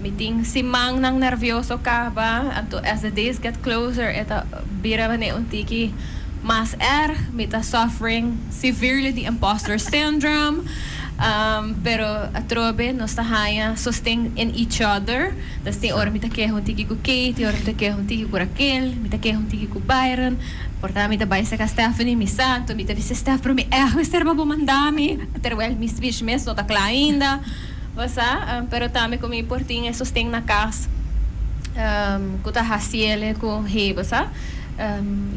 Mi tin simannan nervioso caba, anto as the days get closer e ta bira manera un tiki mas erg. Mi ta suffering severely di imposter syndrome, pero atrobe nos ta haña sosten in each other. Dus tin ora mi ta keha un tiki ku Kay, tin ora mi ta keha un tiki ku Raquel, mi ta keha un tiki ku Byron. Por ta mi ta bai saka Stephanie, mi sa, anto mi ta bisa Steph, pero mi èg mester pa bo manda mi, terwijl mi speech mes no ta kla ainda. Bo sa, pero tambe ku mi por tin e sosten na kas ku ta hasiel ku hey, bo sa,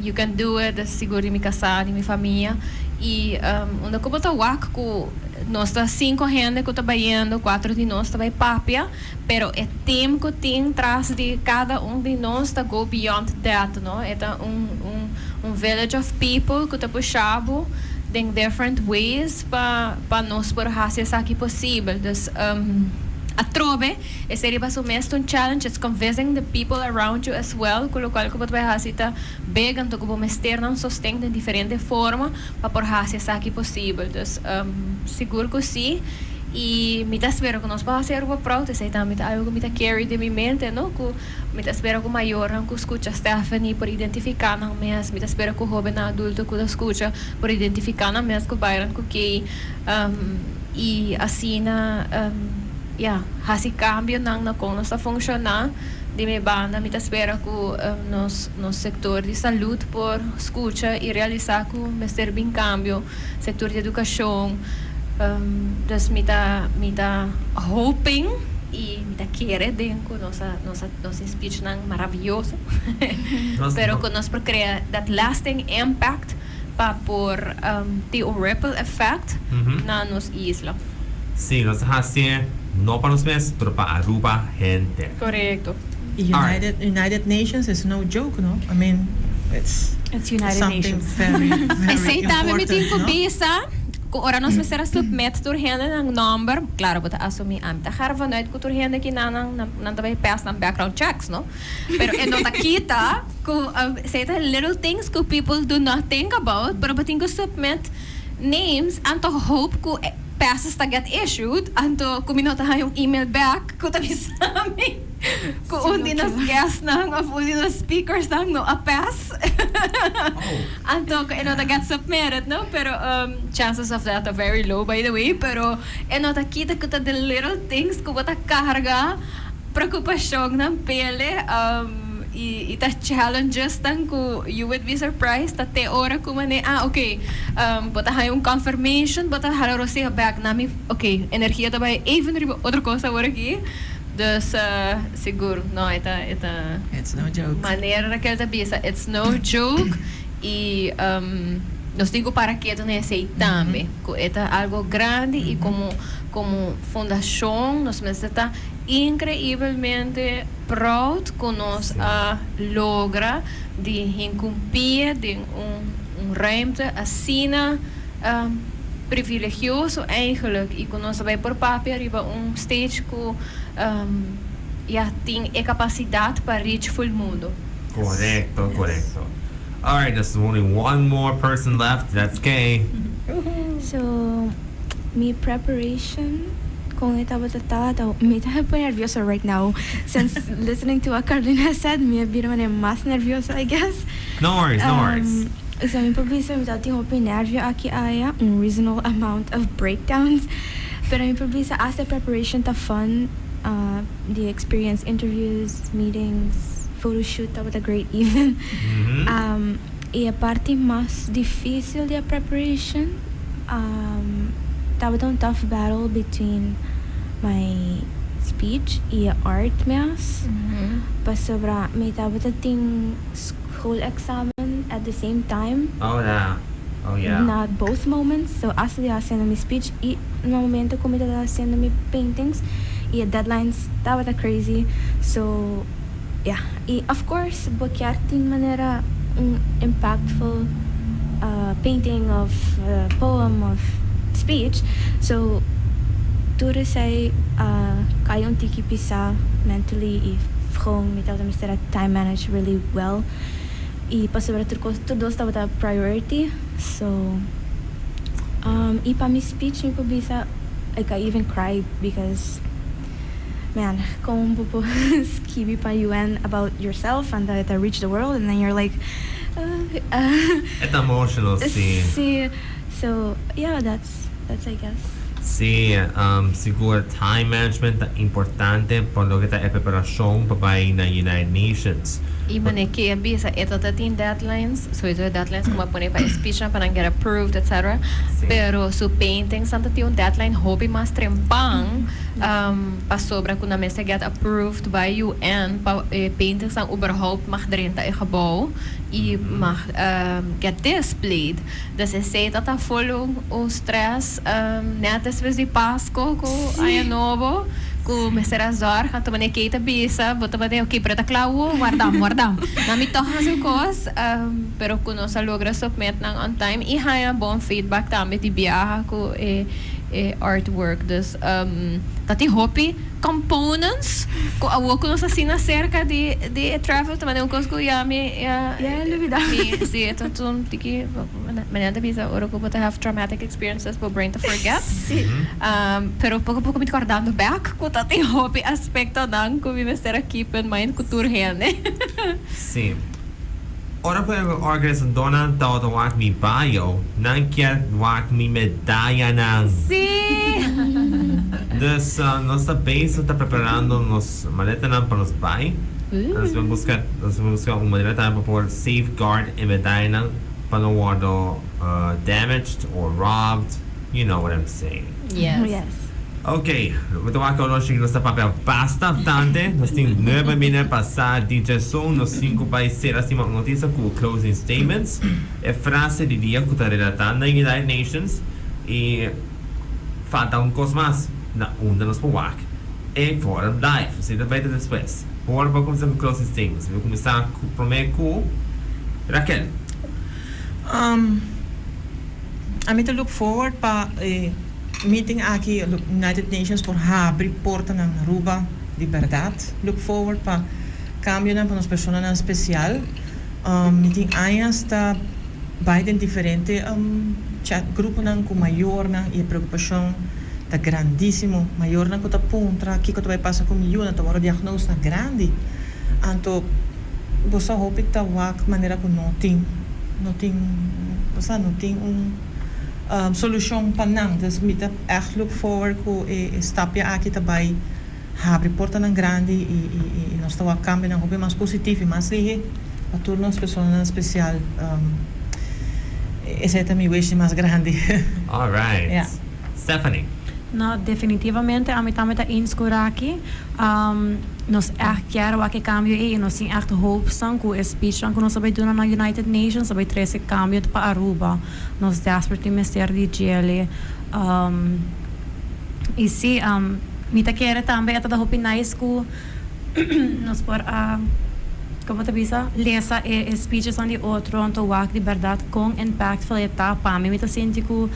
you can do it, dus sigur di mi kasá, di mi famia. I unda ku bo ta wak ku nos ta sinku hende ku ta bayendo, kuater di nos ta bai papia. Pero e team cu tin tras di cada un di nos ta go beyond that, no? E ta un un un village of people cu ta pusha bo den different ways pa pa nos por haci esaki posibel. Dus atrobe esey riba su mes ta un challenge, it's convincing the people around you as well cu locual cu bo ta bay haci ta big anto cu bo mester nan sosten den diferente forma pa por haci esaki posibel. Dus sigur cu si. Y mi ta spera cu nos por haci Aruba proud, esey tambe ta algo cu mi ta carry den mi mente, no? Cu mi ta spera cu mayornan cu scucha Stephanie por identifica nan mes, mi ta spera cu hobennan adulto cu ta scucha por identifica nan mes cu Byron cu Kay, y asina, ya, haci cambionan na con nos ta funciona. Di mi banda mi ta spera cu nos nos sector di salud por scucha y realisa cu mester bin cambio. Sector di educacion, dus mi ta mi ta hoping y mi ta kere den cu nos a nos a nos tin speechnan maravilloso pero cu nos por crea that lasting impact pa por tin un ripple effect na nos isla. Sí, nos a hacié no pa nos mes, pero pa Aruba henter. Correcto. Y United United Nations is no joke no I mean it's It's United something Nations. very very Esey tambe mi tin important cu no. bisa cu ora nos mester a submit tur hende nan nomber, claro bo ta asumi ami ta gara vanuit cu tur hende ki nan nan nan ta bay pass nan background checks no, pero e no ta kita cu esey ta little things cu people do not think about pero bo tin cu submit names anto hope cu e passes ta get issued anto cu mi no ta haya un email back cu ta bisa mi cu un di nos guestnan of un di nos speakersnan no a pass. Anto cu e no ta get submitted no, pero chances of that are very low by the way, pero e no ta kita cu ta the little things cu bo ta carga preocupacionnan pele y ta challenges tan cu you would be surprised ta te ora cu mane ah ok bo ta haya un confirmation bo ta hala rosea bek na mi ok energia ta bay even riba otro cos awor aki. Dus sigur no e ta e ta It's no joke. Manera Raquel ta bisa it's no joke y nos tin cu para keto na esey tambe cu e ta algo grandi y como como fundacion nos mester ta increibelmente proud cu nos a logra di hincumpie den un un ruimte asina. Privilegioso eigenlijk y cu nos a bay por papia riba un stage cu ya tin e capacidad pa reach full mundo. Correcto, correcto. Alright, there's only one more person left, that's Kay. So, mi preparation con e tabata ta, ta mi ta un poco nervioso right now since listening to what Carlina said, mi a bira manera mas nervioso, I guess. No worries, no worries. So mi por bisa mi tabatin hopi nervio aki aya, un reasonable amount of breakdowns, pero mi por bisa hasta preparation ta fun, the experience interviews, meetings, photoshoot tabata great even. Y e parti mas dificil di e preparation tabata un tough battle between my speech y e art mes, pasobra mi tabata tin school examen at the same time. Oh yeah. Oh yeah. Na both moments. So hasta di haciendo mi speech y na momento cu mi tabata haciendo mi paintings y e deadlines tabata crazy. So yeah. Y of course bo kier tin manera un impactful painting of poem of speech. So tur esey a cay un tiki pisa mentally y gewoon mi tabata mester a time manage really well y pasobra tur cos tur dos tabata priority so y pa mi speech mi por bisa like I even cried because man con bo por skibi pa UN about yourself and ta reach the world and then you're like. E ta emotional si. Si, so yeah that's that's I guess. Si, sigur time management ta importante pa loke ta e preparashon pa bai na United Nations. I manera ke a bisa e ta ta tin deadlines, sowieso e deadlines ku bo a pone pa e speechnan pa nan get approved etc. Pero su paintingsnan ta tin un deadline hopi mas trempan pasobra ku nan mester get approved by UN pa e paintingsnan uberhaupt mag drenta e gebouw i mag get displayed. Dus esei ta ta full un stress net despues di Pasco cu Aña Nobo cu mester a zorg anto manera Kate a bisa bo tabata ok pero ta cla awo wardam wardam nan mi toch haci un cos pero cu nos a logra submit nan on time y haya bon feedback tambe di biaha cu e artwork dus ta tin hopi components cu awo cu nos asina cerca di di e travel ta manera un cos cu ya mi ya Ya lubida. Mi si e ta un tiki manera ta bisa ora cu bo ta have traumatic experiences bo brain ta forget. Si. Pero poco poco mi ta cordando back cu ta tin hopi aspectonan cu mi mester a keep in mind cu tur hende. Si. Ora cu e organisadornan tabata wak mi bio, nan kier wak mi medayanan. Sí! Dus nos ta bezig ta preparando nos maletanan pa nos bai. Nos ta busca, nos ta busca un manera tambe pa por safeguard e medayanan pa no wordo damaged or robbed, you know what I'm saying. Yes. Yes. Ok, mi ta wak oroshi nos ta papia bastante. Nos tin nuebe minut pasá di djesun. Nos tin ku bai sera stima un notisia ku closing statements. E frase di dia ku ta relatá na United Nations i falta un kos mas na unda nos por wak e forum live. Esei ta bai ta despues. Por bo kuminsá ku closing statements. Mi kuminsá ku promé ku Raquel. Ami ta look forward pa e meeting aki United Nations por habri portanan na Aruba di berdad. Look forward pa cambionan pa nos personanan special. Mi tin añas ta bay den diferente chat gruponan cu mayornan y e preocupacion ta grandisimo. Mayornan cu ta puntra kico ta bay pasa cu mi yunan ta worde diagnos na grandi. Anto bo sa hopi ta wak manera ku no tin, no tin, bo sa no tin un solushon pa nan. Dus mi ta ègt look forward ku e stapia aki ta bai habri portanan grandi i i nos ta wak kambionan hopi mas positivo i mas lihe pa tur nos personanan spesial. Esei ta mi wish di mas grandi. Alright. Stephanie. No, definitivamente ami tambe ta eens ku Raki. Nos ègt kier wak e kambio ei i nos tin ègt hoopsnan ku e speechnan ku nos a bai duna na United Nations a bai trese kambio pa Aruba. Nos desperately mester di djele. I si, mi ta kere tambe e ta hopi nice ku nos por a. Con bo ta bisa, lesa e e speechesnan di otro anto wak di berdad con impactful e ta pa mi. Mi ta sinti cu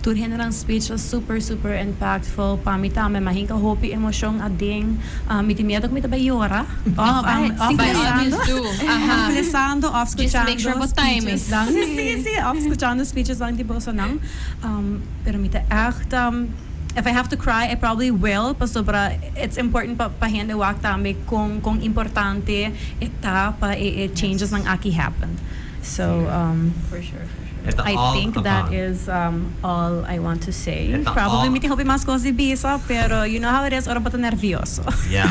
tur hendenan speech ta super super impactful pa mi tambe. Mi a hinca hopi emocion aden. Mi tin miedo cu mi ta bay yora of of lesando of lesando of scuchando speechesnan. Si si of scuchando speechesnan di bosonan. Pero mi ta echt. If I have to cry, I probably will, pasobra it's important pa pa hende wak tambe con con importante e ta pa e e changesnan aki happen. So For sure, for sure. E ta I all think that about. is all I want to say. E ta Probably all. mi tin hopi mas cos di bisa, pero you know how it is ora bo ta nervioso. Yeah.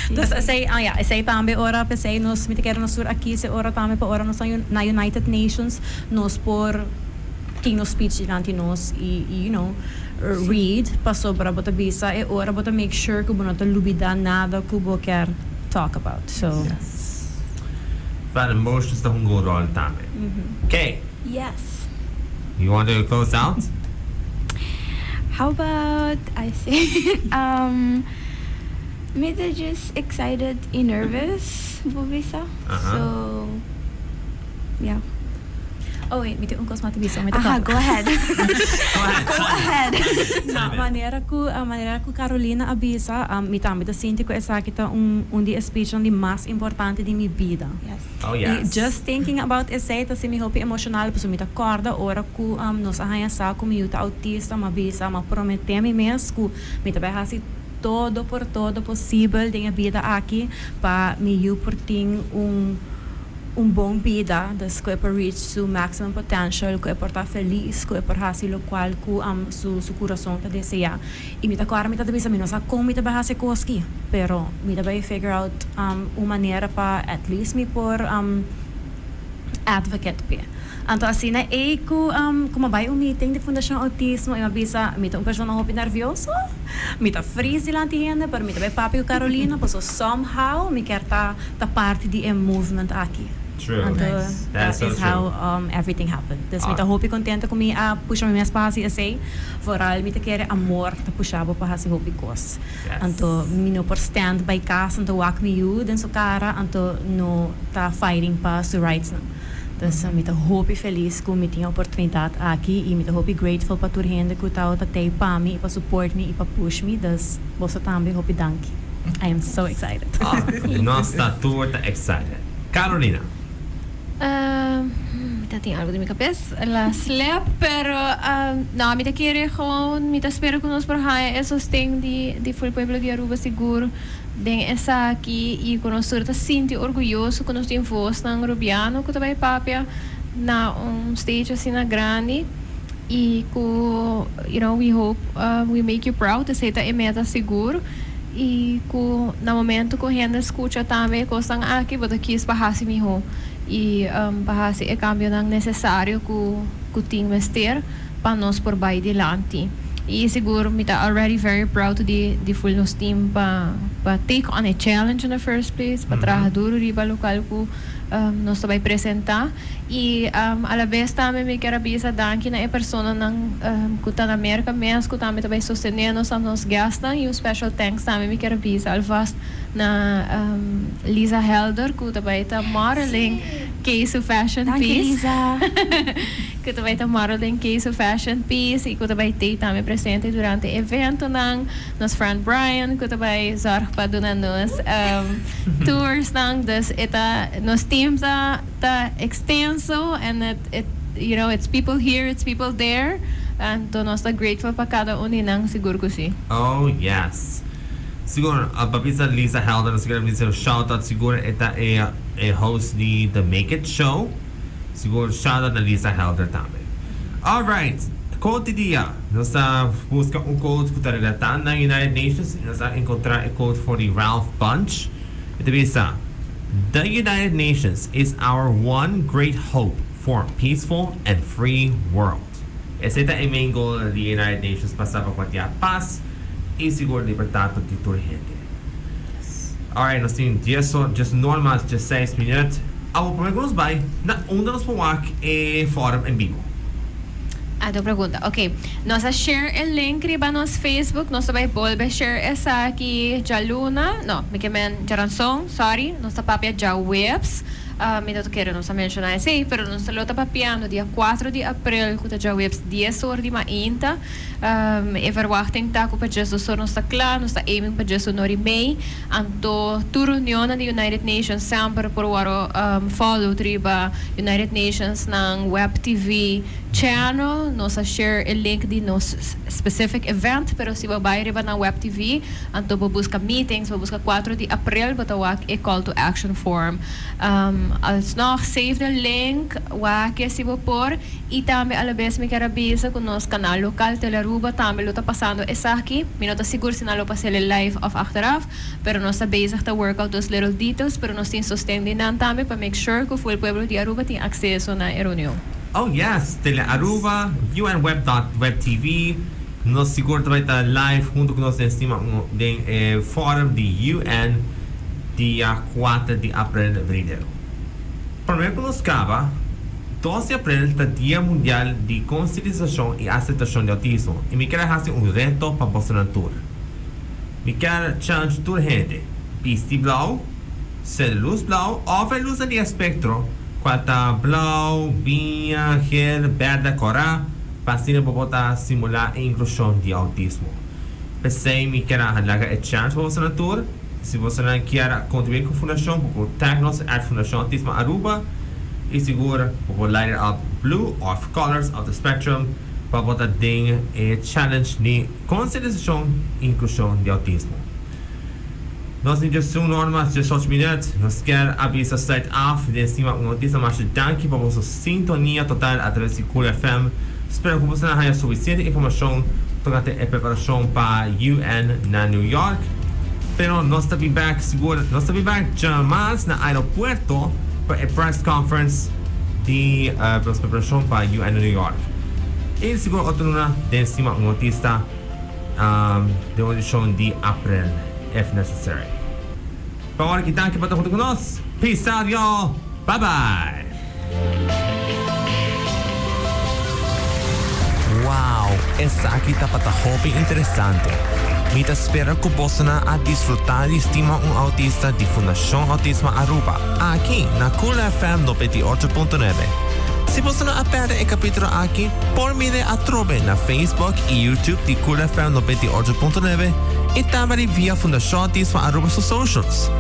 Dus esey, ah ya, esey tambe ora p'esey nos mi ta kere nos tur aki esey ora tambe pa ora nos ta na United Nations nos por tin nos speech dilanti nos y you know read pasobra bo ta bisa e ora bo ta make sure cu bo no ta lubida nada cu bo kier talk about so. Yes. But emotions ta hunga un rol tambe. Kay. Yes. You want to close out? How about I say um mi ta just excited y nervous bo bisa so yeah. Oh wait, mi tin un kos mas di bisa, mi ta Aha, kòrda. go ahead. Go ahead, Go chime in. ahead. No, manera ku manera ku Carolina a bisa, mi tambe ta sinti ku esaki ta un un di e speechnan di mas importante di mi bida. Yes. Oh I yes. just thinking about esei ta hasi mi hopi emoshonal pasobra mi ta kòrda ora ku nos a haña sa ku mi yu ta autista, mi a bisa, mi a prometé mi mes ku mi ta bai hasi todo por todo posibel den e bida aki pa mi yu por tin un un bon bida, dus ku e por reach su maximum potential, ku e por ta felis, ku e por hasi lokual ku su su kurason ta deseá. I mi ta kòrda mi ta ta bisa mi no sa kon mi ta bai hasi e kos aki, pero mi ta bai figure out un manera pa at least mi por advocate p'e. Anto asina ei ku ku mi a bai un meeting di Fundashon Autismo i mi a bisa mi ta un persona hopi nervioso, mi ta fris dilanti hende, pero mi ta bai papia ku Carolina pasobra somehow mi kier ta ta parti di e movement aki. True. Anto Nice. that That's so is true. how everything happened. Dus mi ta hopi contento cu mi a pusha mi mes pa haci esey. Vooral mi ta kere amor ta pusha bo pa haci hopi cos. Yes. Anto mi no por stand bay cas anto wak mi yu den su cara anto no ta fighting pa su rights nan. Dus mi ta hopi feliz cu mi tin e oportunidad aki y mi ta hopi grateful pa tur hende cu tawata tey pa mi y pa support mi y pa push mi. Dus boso tambe hopi danki. I am so excited. Ah, nos ta tur ta excited. Carolina. Mi ta tin algo den mi cabes, la slep, pero no, mi ta kere gewoon, mi ta spera cu nos por haya e sosten di di full pueblo di Aruba sigur den esaki y cu nos tur ta sinti orguyoso cu nos tin voznan Rubiano cu ta bay papia na un stage asina grandi y cu you know we hope we make you proud, esey ta e meta sigur. I ku na momento ku hende skucha tambe e kosnan aki bo ta kis pa hasi mihó i pa hasi e kambionan nesesario ku ku tin mester pa nos por bai dilanti. I sigur mi ta already very proud di di full nos team pa pa take on e challenge in the first place, pa traha duru riba lokal ku nos ta bai presenta. I alabes tambe mi kier a bisa danki na e personanan ku ta na Merka mes ku tambe ta bai sostené nos na nos guestnan i un special thanks tambe mi kier a bisa alvast na Lisa Helder ku ta bai ta modeling Keisu Fashion Danki Piece Lisa. ku ta bai ta modeling Keisu Fashion Piece i ku ta bai tei tambe presente durante e eventonan. Nos friend Brian ku ta bai zorg pa duna nos toursnan dus e ta nos team ta Ta extenso and it it you know it's people here it's people there anto nos ta grateful pa cada un di nan sigur cu si. Oh yes. Sigur pa bisa Lisa Helder nos kier bisa un shout out sigur e ta e e host di The Make It Show sigur shout out na Lisa Helder tambe. Alright quote di dia nos ta busca un quote cu ta relata na United Nations y nos a encontra e quote for di Ralph Bunche e ta bisa. The United Nations is our one great hope for a peaceful and free world. Esei ta e main goal di United Nations pa sa pa kuantia pas i sigur libertad di tur hende. Alright, nos tin dies or, djes normal djesseis minuut. Awor prome ku nos bai, na unda nos por wak e forum en bibo? Otro pregunta. Ok. Nos a share e link riba nos Facebook. Nos ta bai bolbe share esaki djaluna. No, mi ke men djaranson, sorry. Nos ta papia djaweps. Mi no ta kere nos a menciona esey, pero nos ta lo ta papiando dia cuatro di april cu ta djaweps dies or di mainta. E verwachting ta cu pa djesdos or nos ta cla, nos ta aiming pa djesun or y mei. Anto tur reunionnan di United Nations semper por wòrdu followed riba United Nations nan web TV channel. Nos a share e link di nos specific event, pero si bo bai riba nan web TV anto bo buska meetings, bo buska cuatro di april bo ta wak e call to action form. Alsnog save the link, wak e si bo por. Y tambe alabes mi kier a bisa cu nos canal local Telearuba tambe lo ta pasando esaki. Mi no ta sigur si nan lo pasele live of achteraf, pero nos ta bezig ta work out those little details, pero nos tin sosten di nan tambe pa make sure cu full pueblo di Aruba tin acceso na e reunion. Oh yes, Telearuba, UN web dot web TV, nos sigur ta bay ta live hunto cu nos den stima den e forum di UN dia cuater di april venidero. Prome cu nos caba, Dos di aprel ta Dia Mundial di Konsientisashon i Aseptashon di Outismo i mi kier a hasi un reto pa bosonan tur. Mi kier challenge tur hende, bisti blou, sende lus blou òf e lusnan di espektro kual ta blou, biña, gel, bèrdè, kòrá, pa asina bo por ta simulá e inklushon di outismo. P'esei mi kier a laga e challenge pa bosonan tur. Si bosonan kier a kontribuí ku fundashon, bo por tag nos at Fundashon Autismo Aruba i sigur bo por light it up blue of colors of the spectrum pa bo ta den e challenge di konsientisashon i inklushon di autismo. Nos tin djes un ora mas diesocho minüt. Nos kier a bisa sluit af den Stima un Autista. Masha danki pa boso sintonia total atraves di Cool FM. Spero ku bosonan haña sufisiente informashon tokante e preparashon pa UN na New York. Pero nos ta bin bek sigur, nos ta bin bek djamas na aeropuerto pa e press conference di nos preparashon pa UN na New York. I sigur otro luna den Stima un Autista den un edishon di Aprel if necessary. Pa ora ki danki pa ta hunto ku nos. Peace out y'all. Bye bye. Wow, esaki tabata hopi interesante. Mi ta spera cu bosonan a disfruta di Stima un Autista di Fundacion Autismo Aruba, aki na Cool FM 98.9. Si bosonan a perde e capitulo aki, por mire atrobe na Facebook y YouTube di Cool FM 98.9 y tambe via Fundacion Autismo Aruba su socials.